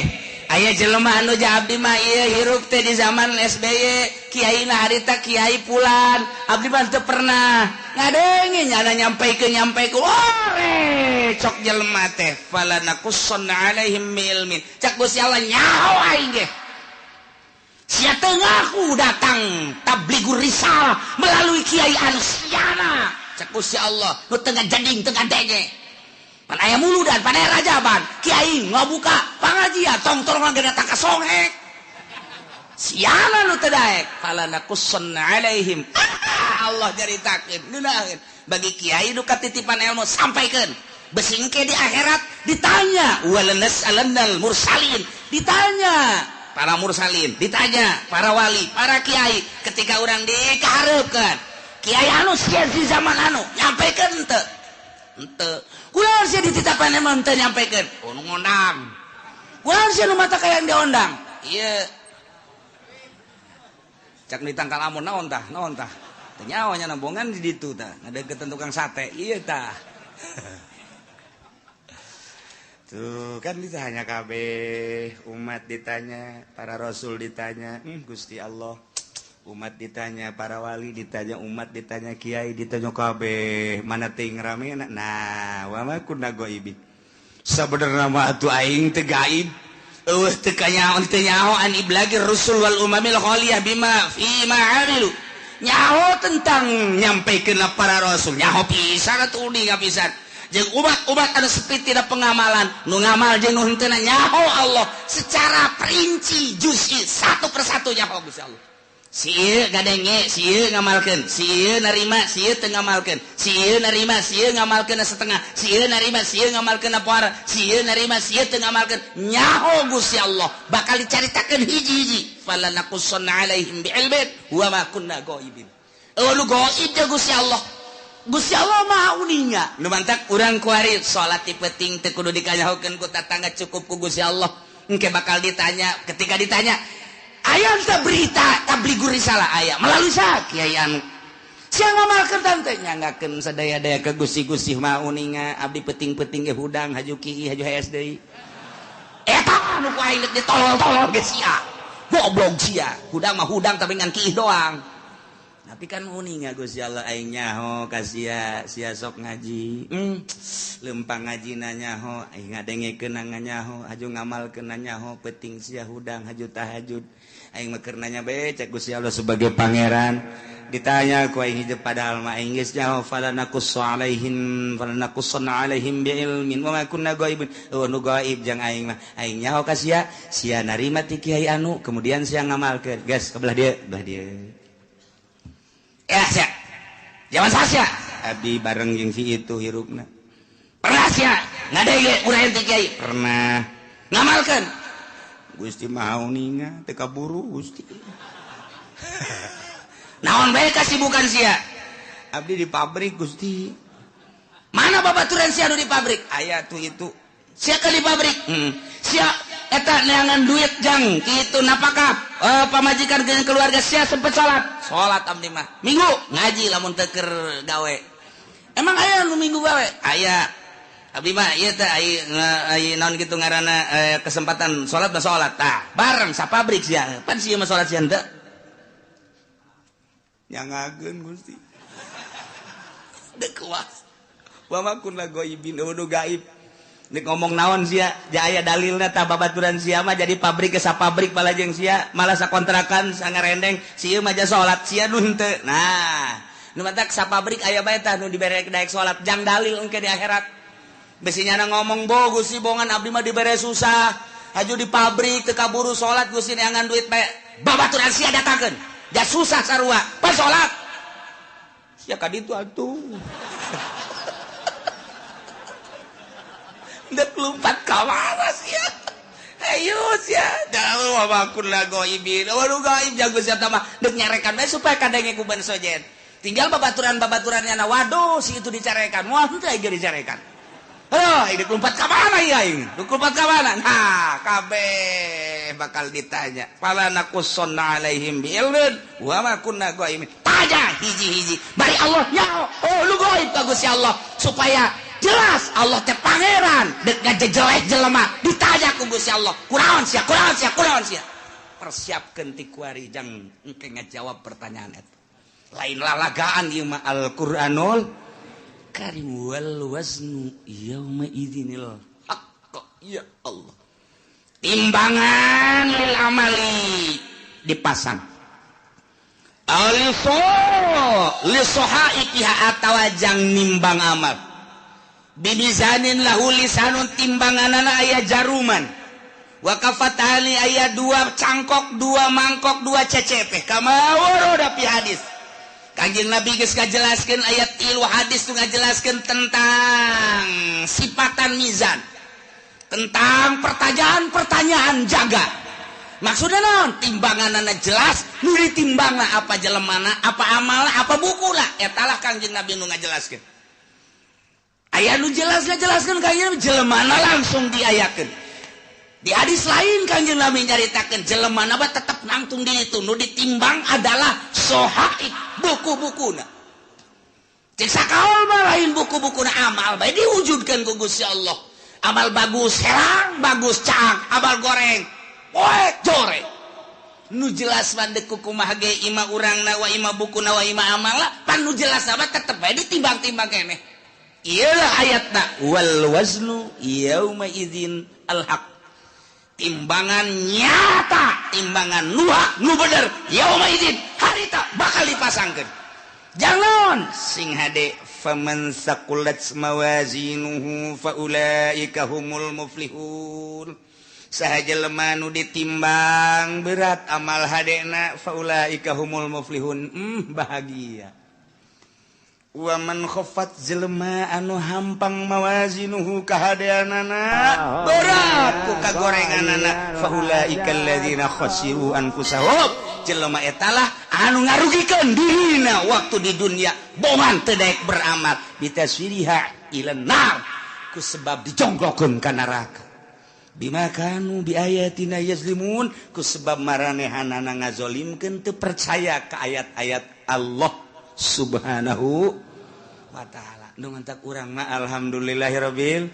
S1: Aya jelema anu abdi mah ieu hirup teh di zaman SBY, kiai na harita kiai pulan, abdi mah teu pernah ngadenge nyana nyampaikeun nyampaikeun. Ore cok jelema teh falanakussanna alaihim bi'ilmin. Cak Gusti Allah nyaho aing ge. Sia teu ngaku datang tabligur risalah melalui kiai anu siana. Cak Gusti Allah nu teu ngajading teu ngadenge. Pan aya muludan, pan aya rajaban, kiai ngabuka pangajian tong-tong ge datang ka songhek. Siana nu teu daek falanakussanna alaihim. Allah nyaritakeun ngeunaheun bagi kiai nu katitipan ilmu sampaikeun. Besingke di akhirat ditanya walanas'alannal mursalin, ditanya para mursalin, ditanya para wali, para kiai ketika urang dikahareupeun. Kiai anu sia di zaman anu nyampaikeun teu? Henteu. Kunaon sia dititapan emang teu nyampaikeun? Oh nu ngondang. Kunaon sia nu mata kayang diondang? Ieu. Cak ditangkal amun naon tah? Naon tah? Teu nyaho nya nambongan di ditu tah, ngadeukeutan tukang sate. Ieu tah. Tuh kan ditanya kabeh, umat ditanya, para rasul ditanya, Gusti Allah. Umat ditanya, para wali ditanya, umat ditanya, kiai ditanya kabeh, mana ting rame nah, wa ma kunna ghaibin. Sabenerna mah atuh aing teu gaib. Eueuh teu kanyaho teu nyaho an iblagir rusul wal umamil khaliyah bima fi ma amilu. Nyaho tentang nyampaikeun para rasul, nyaho pisan atuh uninga pisan. Jeung umat-umat anu sepi tina pengamalan, nu ngamal jeung nu henteu nyaho Allah secara perinci juz'i satu persatu nyaho Gusti Allah. Si ieu ngadenge, si ieu ngamalkeun, si ieu narima, si ieu teu ngamalkeun, si ieu narima, si ieu ngamalkeun setengah, si ieu narima, si ieu ngamalkeun poara, si ieu narima, si ieu teu ngamalkeun. Nyaho Gusti Allah bakal dicaritakeun hiji-hiji. Falanakussanna alaihim bi'ilmin wa ma kunna ghaibin. Eueuh nu gaib teh Gusti Allah. Gusti Allah Maha uninga. Nu mantak urang kuari salat ti peuting teu kudu dikanyahokeun ku tatangga, cukup ku Gusti Allah. Engke bakal ditanya, ketika ditanya aya teh berita tabligur risalah aya melalui sa kiai anu sia ngamalkeun tante nyanggakeun sadaya-daya ke Gusti-Gusti Maha uninga abdi peuting-peuting ge hudang haju kieu haju hees deui. Eta anu ku aing deuk ditolol-tolol ge sia. Goblok sia. Hudang mah hudang tapi ngan kiih doang. Tapi kan uninga Gusti Allah aing nyaho ka sia, sia sok ngaji. Lempang ngajina nyaho, aing ngadengekeun nyaho, haju ngamalkeun nyaho, peuting sia hudang haju tahajud. Aing mah keur nanya bae cek Gusti Allah sebagai pangeran. Ditanya ku aing hidup padahal mah aing geus nyaho falanakussu alaihim falanakussanna alaihim biilmin wa ma kunna ghaibin. Oh nu gaib jang aing mah. Aing nyaho ka sia, sia narima ti kiai anu kemudian sia ngamalkeun. Geus ka belah dieu, belah dieu. Ya sia. Zaman sia abdi bareng jeung si itu hirupna. Pernah sia ngadenge urang ti kiai? Pernah. Ngamalkeun. Gusti Maha uninga teu kaburu Gusti. Naon bae kasibukan sia? Abdi di pabrik Gusti. Mana babaturan sia nu di pabrik? Aya tuh itu. Sia ke di pabrik? Sia eta neangan duit jang kitu napakah pamajikan jeung keluarga sia sempet salat? Salat abdi mah. Minggu ngaji lamun teu keur gawe. Emang aya nu minggu gawe? Aya. Abdi mah ieu teh ai naon kitu ngaranna kesempatan salat mah salat. Tah, bareng sapabrik sia. Pan sia mah salat sia henteu. Nyangageun Gusti. Deuk kuas. Wa ma kunna ghaibin nu gaib. Nek ngomong naon sia, ja aya dalilna tah babaturan sia mah jadi pabrik ke sapabrik balajeng sia, malah sakontrakan sangarendeng, si ieu mah ja salat sia nu henteu. Nah, nu matak sapabrik aya bae tah nu dibere daek salat jang dalil engke di akhirat. Besi nyana ngomong bo Gusti bongan abdi mah dibere susah, haju di pabrik teu kaburu salat Gusti neangan duit bae. Babaturan sia datangkeun. Ja susah sarua, pas salat. Sia ka ditu atuh. Dek lompat ka mana sia? Ayo sia, wa ma kunna ghaibin. Waduh, gaib jago sia mah deuk nyarekan bae supaya kadenge ku ban sojen. Tinggal babaturan-babaturannya na, waduh, si itu dicarekan. Wah, henteu aing dicarekan. Oh, ini lompat ka mana ya aing? Lompat ka mana? Nah, kabeh bakal ditanya. Fala naqussanna alaihim bi ilmin wa ma kunna ghaibin. Tanya hiji-hiji. Bari Allah ya, oh lu gaib ka Gusti Allah supaya jelas Allah teh pangeran dek ngajejeleh jelema ditanya ku Gusti Allah. Kunaon sia? Kunaon sia? Kunaon sia? Persiapkeun ti kuari jang engke ngajawab pertanyaan eta. Lain lalagaan ieu mah Al-Qur'anul Karim. Wal waznu yauma idzinil haqq. Ya Allah, timbangan lil amali dipasang aliso lisohaikiha atawa jang nimbang amal bimizanin lahu lisanun, timbanganana aya jaruman, wa kafatani aya dua cangkok, dua mangkok, dua CCP, kama warada fi hadis. Kanjeng Nabi geus ngajelaskeun ayat tilu hadis tu ngajelaskeun tentang sifatan mizan, tentang pertanyaan-pertanyaan jaga. Maksudnya naon? Timbanganana jelas, nu ditimbangna apa jelemana, apa amalna, apa bukuna. Eta lah Kanjeng Nabi nu ngajelaskeun. Aya nu jelas ngajelaskeun Kanjeng Nabi jelemana langsung diayakeun. Di hadis lain Kanjeng Nabi nyaritakeun jelemana mah tetep nangtung di itu, nu ditimbang adalah sohaib, buku-bukuna. Cek sakaol mah lain buku-bukuna, amal bae diwujudkeun ku Gusti Allah. Amal bagus herang, bagus caang, amal goreng poek jore. Nu jelas mah deuk kumaha ge ima urangna wa ima bukuna wa ima amalna, pan nu jelas mah tetep bae ditimbang-timbang keneh. Ieu ayatna wal waznu yauma idzin al haq. Timbangan nyata, timbangan nu hak, nu bener, yauma idzin harita bakal dipasangkeun. Jangan sing hade, faman saqulat mawazinuhu faulaika humul muflihun. Saha jelema nu ditimbang berat amal hadena, faulaika humul muflihun, bahagia. Wa man khaffat, jelema anu hampang, mawazinuhu kahadeanana berat ku kagorenganana, faulaika alladzina khasiru anfusahum, jelema etalah anu ngarugikeun dirina waktu di dunia, bongan teu daek beramal, bitaswiriha ila nar, ku sebab dijongklokeun ka neraka, bima kanu bi ayatina yazlimun, ku sebab maranehanana ngazolimkeun, teu percaya ka ayat-ayat Allah Subhanahu wa Ta'ala. Nu mantak urang mah alhamdulillahirabbil,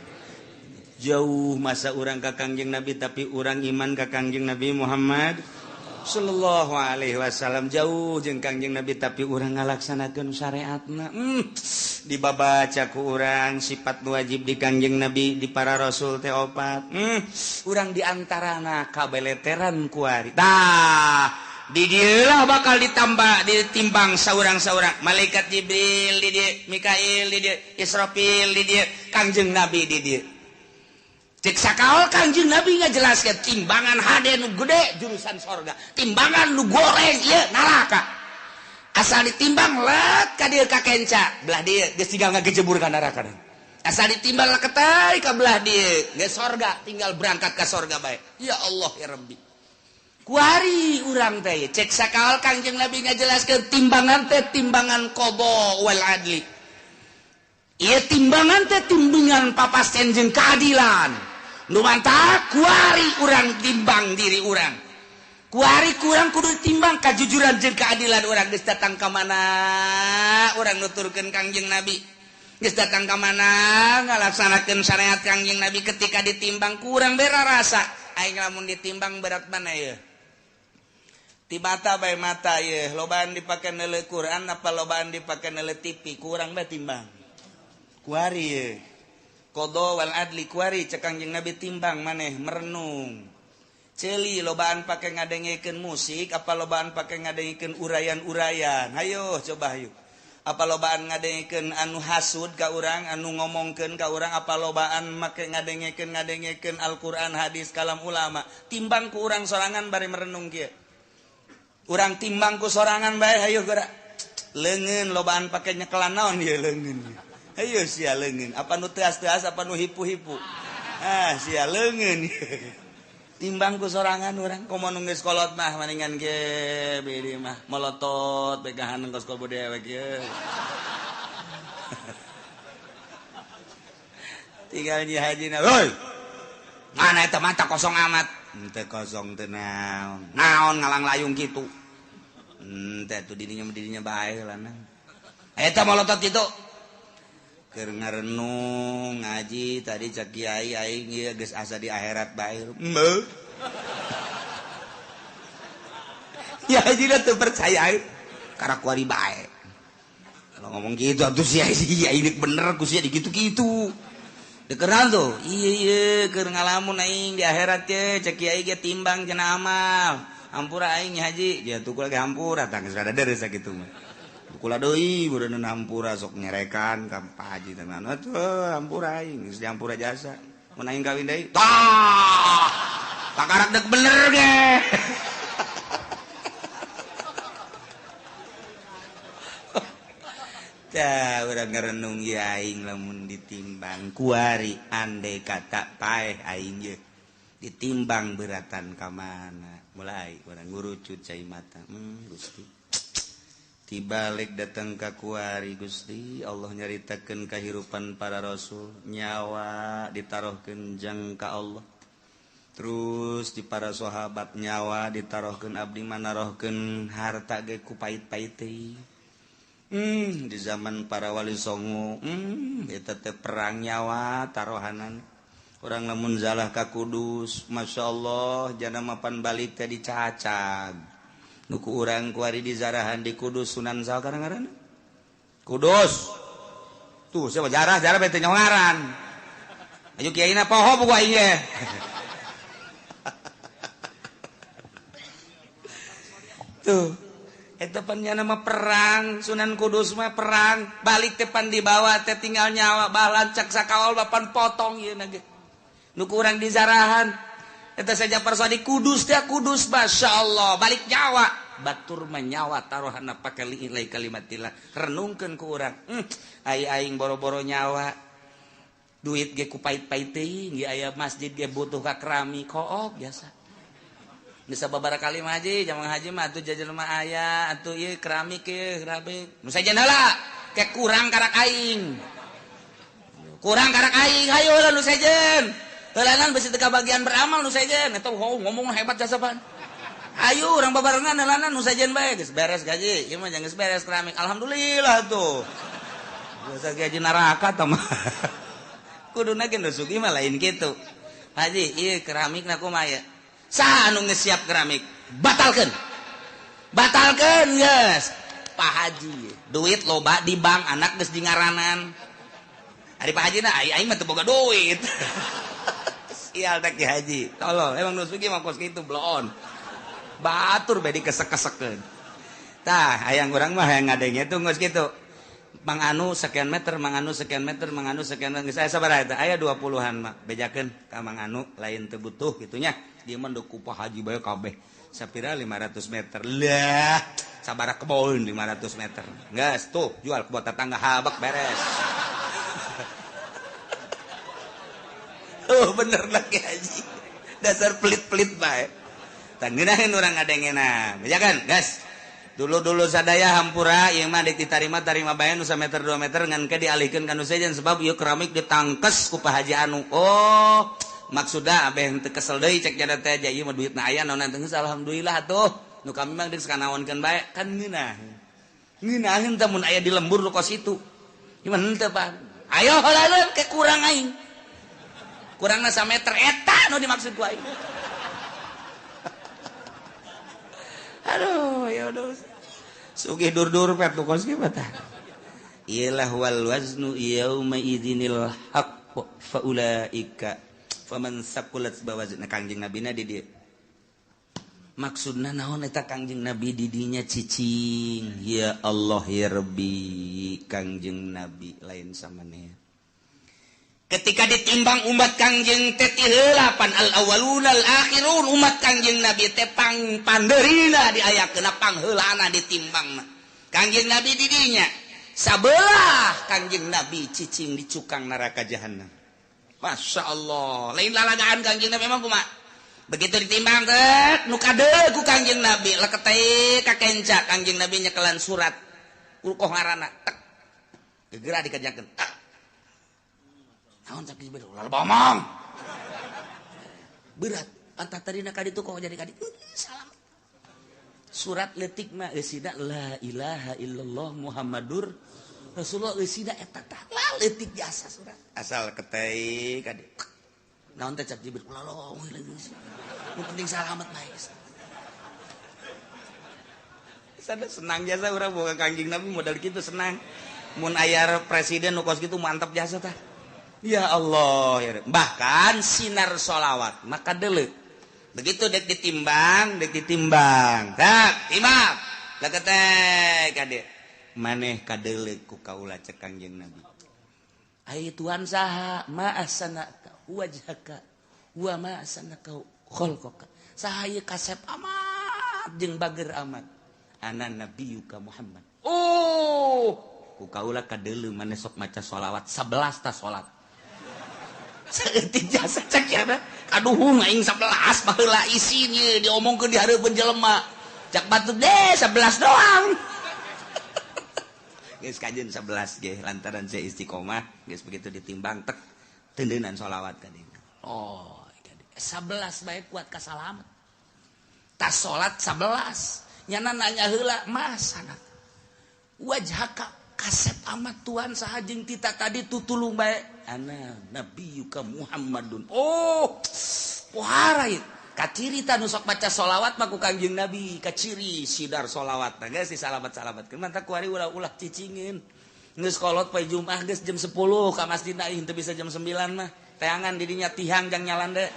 S1: jauh masa urang ka Kangjeng Nabi, tapi urang iman ka Kangjeng Nabi Muhammad sallallahu alaihi wasallam. Jauh jeung Kangjeng Nabi, tapi urang ngalaksanakeun syariatna. Dibabaca ku urang sifat wajib di Kangjeng Nabi, di para rasul teh opat. Urang diantarana kabeleteran kuari. Tah, di dieulah bakal ditambah, ditimbang saurang-saurang. Malaikat Jibril di dieu, Mikail di dieu, Israfil di dieu, Kangjeng Nabi di dieu. Cek sakaol Kangjeng Nabi ngajelaskeun timbangan hade nu gede jurusan sorga, timbangan nu goreng ieu neraka. Asal ditimbang let ka dieu ka kenca belah dieu geus tinggal ngagejebur ka neraka. Asal ditimbang leketai ka belah dieu geus sorga, tinggal berangkat ka sorga bae. Ya Allah ya Rabbi, kuari urang teh cek sakaol Kangjeng Nabi ngajelaskeun timbangan teh timbangan qada wal adli. Ieu timbangan teh timbangan papasten jeung keadilan. Nu mantak kuari urang timbang diri urang, kuari kurang kudu timbang kajujuran jeung keadilan urang. Geus datang ka mana urang nuturkeun Kangjeng Nabi, geus datang ka mana ngalaksanakeun syariat Kangjeng Nabi, ketika ditimbang kurang bera rasa aing lamun ditimbang berat mana ya. Ti mata bae, mata ye lobaan dipake neuleu Quran apa lobaan dipake neuleu TV, kurang bae timbang kuari ye. Qada wal adli kuari cek Kangjeng Nabi timbang maneh merenung. Ceuli lobaan pake ngadengekeun musik apa lobaan pake ngadengekeun uraian-uraian? Hayo coba, hayo. Apa lobaan ngadengekeun anu hasud ka urang, anu ngomongkeun ka urang, apa lobaan make ngadengekeun ngadengekeun Al-Qur'an, hadis, kalam ulama? Timbang ku urang sorangan bari merenung kieu. Urang timbang ku sorangan bae, hayo geura. Leungeun lobaan pake nyekelan naon ieu leungeun? Hayo sia, leungeun apa nu teas-teas apa nu hipu-hipu? Ah sia, leungeun. Timbang ku sorangan urang komo nu geus kolot mah maningan ge bidi mah molotot begahan kos kobo dewek ye. Tinggal nyi haji na, woi. Mana eta mata kosong amat. Henteu kosong teu naon. Naon ngalang layung kitu. Henteu atuh dirinya bae lah na. Eta molotot kitu. Keur ngarenung ngaji tadi cak kiai aing ieu geus asa di akhirat bae. Heuh. Ya haji teu percaya karak kuari bae. Kalau ngomong gitu atuh sia ini bener ku sia digitu-gitu. Dekeran tuh, iya iya keur ngalamun aing di akhirat ye cek kiai ge timbang cenah amal. Hampura aing haji, ya tukul ge hampura tah geus rada deres sakitu mah. Kula deui beureun hampura sok nyerekan ka Pak Haji teh atuh hampura aing geus dihampura jasa. Mun aing kawin deui, tah kakarak dek bener ge. Tah urang ngarenung ieu aing lamun ditimbang kuari andai kata paeh aing ye ditimbang beratan ka mana mulai urang ngurucut cai mata Gusti tibalik datang ka kuari Gusti Allah nyaritakeun kahirupan para rasul nyawa ditarohkeun jang ka Allah terus di para sahabat nyawa ditarohkeun abdi manarohkeun harta ge ku pait-pait teh. Di zaman para wali songo eta teh perang nyawa tarohanan urang lamun zalah ka Kudus masyaallah jana mapan balik teh dicacag nu ku urang kuari dizarahan di Kudus Sunan saha ngaranna Kudus tuh siapa jarah-jarah bete nyawaran ayo kiaina poho buku aing ge. Tuh eta pan nya nama perang Sunan Kudus mah perang balik teh pan dibawa teh tinggal nyawa balancak sakawal bapan potong ieu na ge nu ku urang dizarahan eta saja persadi Kudus teh Kudus masyaallah balik nyawa batur mah nyawa taruhanna pake li'ilai kalimatillah renungkeun ku urang ai aing boro-boro nyawa duit ge ku pait-pait teuing ge aya masjid ge butuh ka keramik kook biasa bisa babara kali mah haji jamang haji mah atuh jajan mah aya atuh ieu keramik ieu keramik nu sajen heula ke kurang karak aing hayu heula nu sejen heulanan besi teu kabagian beramal nu sejen eta ngomong hebat jasa pan ayo urang babarengan heulanan nu sejen bae geus beres gaji ieu mah geus beres keramik alhamdulillah tuh biasa gaji neraka tah mah kuduna ge nu sugih mah lain kitu haji ieu keramikna kumaha ya saha anu geus siap keramik batalkeun batalkeun geus Pak Haji duit loba di bank anak geus dingaranan ari Pak Haji na aing mah teu boga duit. Sial teh Ki Haji tolol emang nu sugih mah kos kitu bloon batur bae dikesek-kesekeun tah hayang urang mah hayang ngadenge tuh geus kitu Mang Anu sekian meter, Mang Anu sekian meter, Mang Anu sekian meter. Geus aya sabaraha eta? Aya 20-an mah. Bejakeun ka Mang Anu lain teu butuh kitu nya. Dia mah ku Pak Haji bae kabeh. Sapira 500 meter. Lah, sabaraha kebon 500 meter. Geus tuh jual kebon tetangga habek beres. Oh bener lah Ki Haji. Dasar pelit-pelit bae. Tah ngeunaheun urang ngadengena. Bejakeun, geus. Dulu-dulu sadaya hampura ieu mah ditarima tarima bae nu sameter 2 meter ngan ke dialihkeun ka nu sejen sebab ieu keramik ditangkes ku Pak Haji anu. Oh, maksudna abeh teu kesel deui cek jada teh aja ieu mah duitna aya naon teh geus alhamdulillah atuh. Nu kami mah geus kanaonkeun bae kan ngeunah. Ngeunaheun teh mun aya di lembur nu kos itu. Ieu mah henteu Pak. Ayo heula ke kurang aing. Kurangna sameter eta nu dimaksud ku aing. Aduh, ya udah. Sugih dur-dur pet nu kos kieu tah. Iyalah wal waznu yauma idzinil haqq fa ulaika faman saqulat bawazna Kangjeng Nabina di dieu. Maksudna naon eta Kangjeng Nabi di dinya cicing. Ya Allah ya Rabbi, Kangjeng Nabi lain samaneh. Ketika ditimbang umat Kangjeng teh tiheula pan al awwaluna al akhirun umat Kangjeng Nabi teh pang pandeurina diayakeun pangheulana ditimbangna. Kangjeng Nabi di dinya sabelah Kangjeng Nabi cicing di cukang neraka jahanam. Masya Allah, lain lalagaan Kangjeng Nabi emang kumaha? Begitu ditimbang teh nu kadeul ku Kangjeng Nabi leketeh ka kenca Kangjeng Nabi nyekelan surat ulkoh ngaranna tek gegera dikerjakeun tak naon cak Jibril ulah bomong berat antah tadina ka ditu kok jadi ka ditu salam surat leutik mah eusina la ilaha illallah Muhammadur Rasulullah eusina eta tah leutik jasa surat asal keteh ka ditu naon teh cak Jibril ulah lomong nu penting salamet bae. Sada senang jasa urang boga Kangjeng Nabi modal kitu senang. Mun aya presiden nu kos kitu mantap jasa tah. Ya Allah ya. Bahkan sinar sholawat maka deuleu. Begitu dek ditimbang, tak timbang. Leketek ka dieu. Maneh kadeuleu ku kaula cek Kangjeng Nabi. Ai Tuhan saha ma ahsana wajhaka wa ma ahsana khalqaka. Saha ieu kasep amat jeung bager amat. Ana nabiyuka Muhammad. Oh, ku kaula kadeuleu maneh sok maca sholawat 11 ta salat. Saeutik jasa cek ya kaduhung aing 11 baheula isin ieu diomongkeun di hareupeun jelema. Cak batur deh 11 doang. Geus kajeun 11 ge lantaran saya istiqomah geus begitu ditimbang tek tendeunan sholawat ka dieu. Oh, 11 bae kuat ka salamet. Tas salat 11 nyana nanya heula masana. Wajhaka kasep amat Tuhan saha jeung tita tadi tutulung bae. Ana nabiyuka Muhammadun. Oh, pohara ieu. Kaciri ta nu sok maca sholawat mah ku Kangjeng Nabi, kaciri sidar sholawat. Nah geus disalamat-salamatkeun mantap kuari ulah-ulah cicingin. Geus kolot poe Jumat geus jam 10 ka masjid aing teu bisa jam 9 mah. Teangan didinya tihang jang nyalande.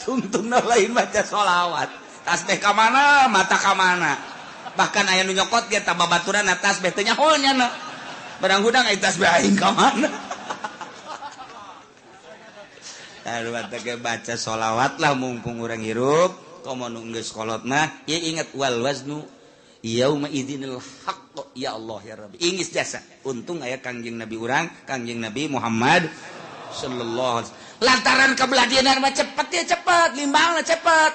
S1: Tungtungna lain maca sholawat. Tasbih ka mana, mata ka mana. Bahkan aya nu nyokot ge tambah baturan tasbih teh nyaho nya. Barang hudang aya tasbih aing ka mana. Aduh teh baca sholawat lah mumpung urang hirup. Komo nu geus kolot mah ieu ingat wal waznu yauma idzinil haqq ya Allah ya Rabbi. Ingis jasa. Untung aya Kangjeng Nabi urang, Kangjeng Nabi Muhammad sallallahu alaihi wasallam. Lantaran kebelah dieuna mah cepet ya cepet, limbangna cepet.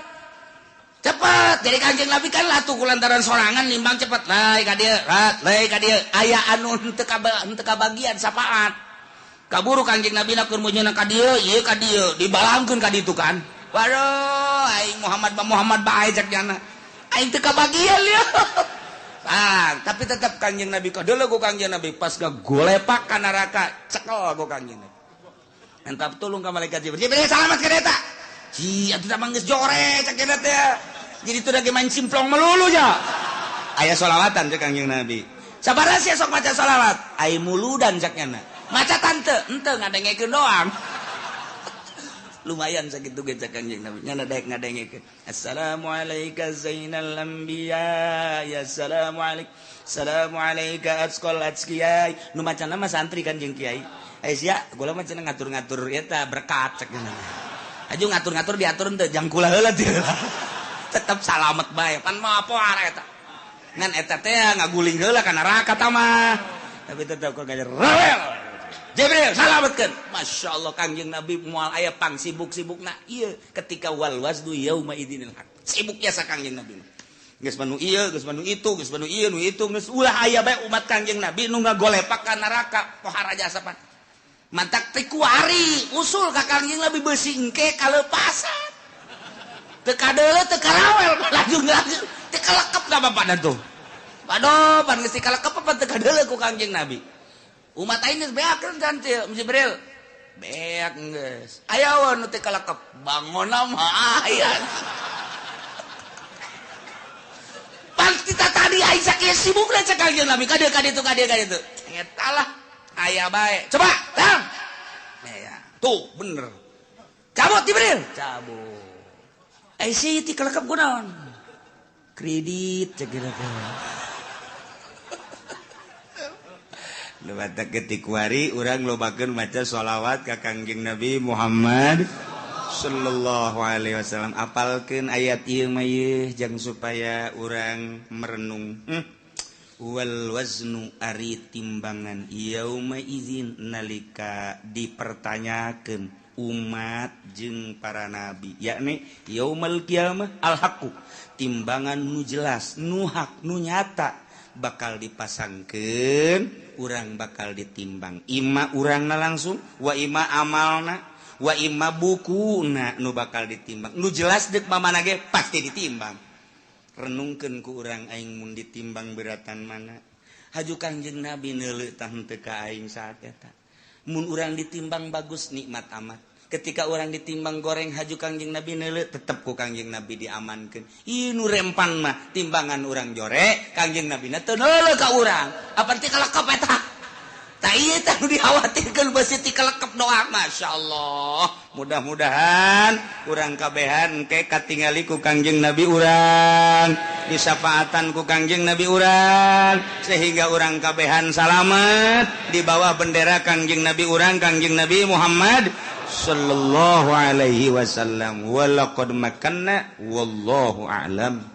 S1: Cepet. Jadi Kangjeng Nabi kan latuh ku lantaran sorangan limbang cepet. Lai ka dieu, lai ka dieu. Aya anu henteu kabagian sapaat. Kaburu Kangjeng Nabi na keur meunyeuna ka dieu, ieu ka dieu, dibalangkeun ka ditu kan. Waduh, aing Muhammad ba Muhammad bae cek nyana. Aing teu kabagian ieu. Ah, tapi tetap Kangjeng Nabi kadeuleu ku Kangjeng Nabi pas gagolepak ka neraka, cekel ku Kangjeng Nabi. Entap tulung ka malaikat Jibril. Jibril salamat ka eta. Ci, atuh da mah geus jore cek eta teh. Jadi itu lagi main simplong melulu ya. Aya sholawatan cek Kangjeng Nabi. Sabaraha sia sok maca sholawat? Ai muludan cek nyana. Maca tante, henteu ngadengekeun doang. Lumayan sakitu ge cek Kangjeng Nabi. Nyana daek ngadengekeun. Assalamualaika zainal anbiya, ya assalamualaik. Assalamualaika atqal atqiyai. Nu macana mah santri kan jeung kiai. Eh sia, gula mah cenah ngatur-ngatur eta berkat cek nyana. Aju ngatur-ngatur diatur henteu jang kula heula teu. Tetep salamet bae pan mah poar eta. Ngan eta teh ngaguling heula ka neraka ta mah. Tapi tetep kok gajer rawel. Jibril salametkeun. Masya Allah Kangjeng Nabi moal aya pang sibuk-sibukna ieu ketika wal waznu yauma idzinil haq. Sibuk jasa Kangjeng Nabi. Geus manu ieu, geus manu itu, geus manu ieu nu itu, geus ulah aya bae umat Kangjeng Nabi nu ngagolepak ka neraka pohara jasa pan. Mantak teh kuari usul ka Kangjeng Nabi beusi engke kalepasan. Teu kadeuleu teu karawel laju-laju teu kalekep da bapana tuh. Waduh, pan geus teu kalekep apa teu kadeuleu ku Kangjeng Nabi. Umat aing geus beak kan teu Jibril. Beak geus. Aya we nu teu kalekep, bangonna mah aya. Pan kita tadi aing sakieu sibukna cek Kangjeng Nabi ka dieu ka ditu ka dieu ka ditu. Eta lah aya bae. Coba, tang. Ya, tuh bener. Cabut Jibril, cabut. Eh si ti kalekep kunaon? Kredit cek teh. Lewat ketikuari urang lobakeun maca sholawat ka Kangjeng Nabi Muhammad sallallahu alaihi wasallam. Apalkeun ayat ieu mah ieu jang supaya urang merenung. Wal waznu, ari timbangan, yauma izin nalika dipertanyakan umat jeung para nabi, yakni yaumal kiamah, al haqqu, timbangan nu jelas, nu hak, nu nyata bakal dipasangkeun. Urang bakal ditimbang, ima urangna langsung, wa ima amalna, wa ima bukuna nu bakal ditimbang. Nu jelas dek mamana ge pasti ditimbang. Renungkeun ku urang, aing mun ditimbang beratan mana? Haju Kangjeng Nabi neuleuh tah henteu ka aing saat eta. Mun urang ditimbang bagus, nikmat amat. Ketika orang ditimbang goreng, haju Kangjeng Nabi neuleuh, tetep ku Kangjeng Nabi diamankeun. Ieu nu rempan mah timbangan urang jore, Kangjeng Nabi na teu neuleuh ka urang. Apa ti kalekep eta? Tah, ieu tah nu dikhawatirkeun, beusi ti kalekep doang. Masya Allah, mudah-mudahan urang kabehan ke katingali ku Kangjeng Nabi urang, disafaatan ku Kangjeng Nabi urang, sehingga urang kabehan salamet di bawah bendera Kangjeng Nabi urang, Kangjeng Nabi Muhammad sallallahu alaihi wasallam. Walaqad makanna, wallahu a'lam.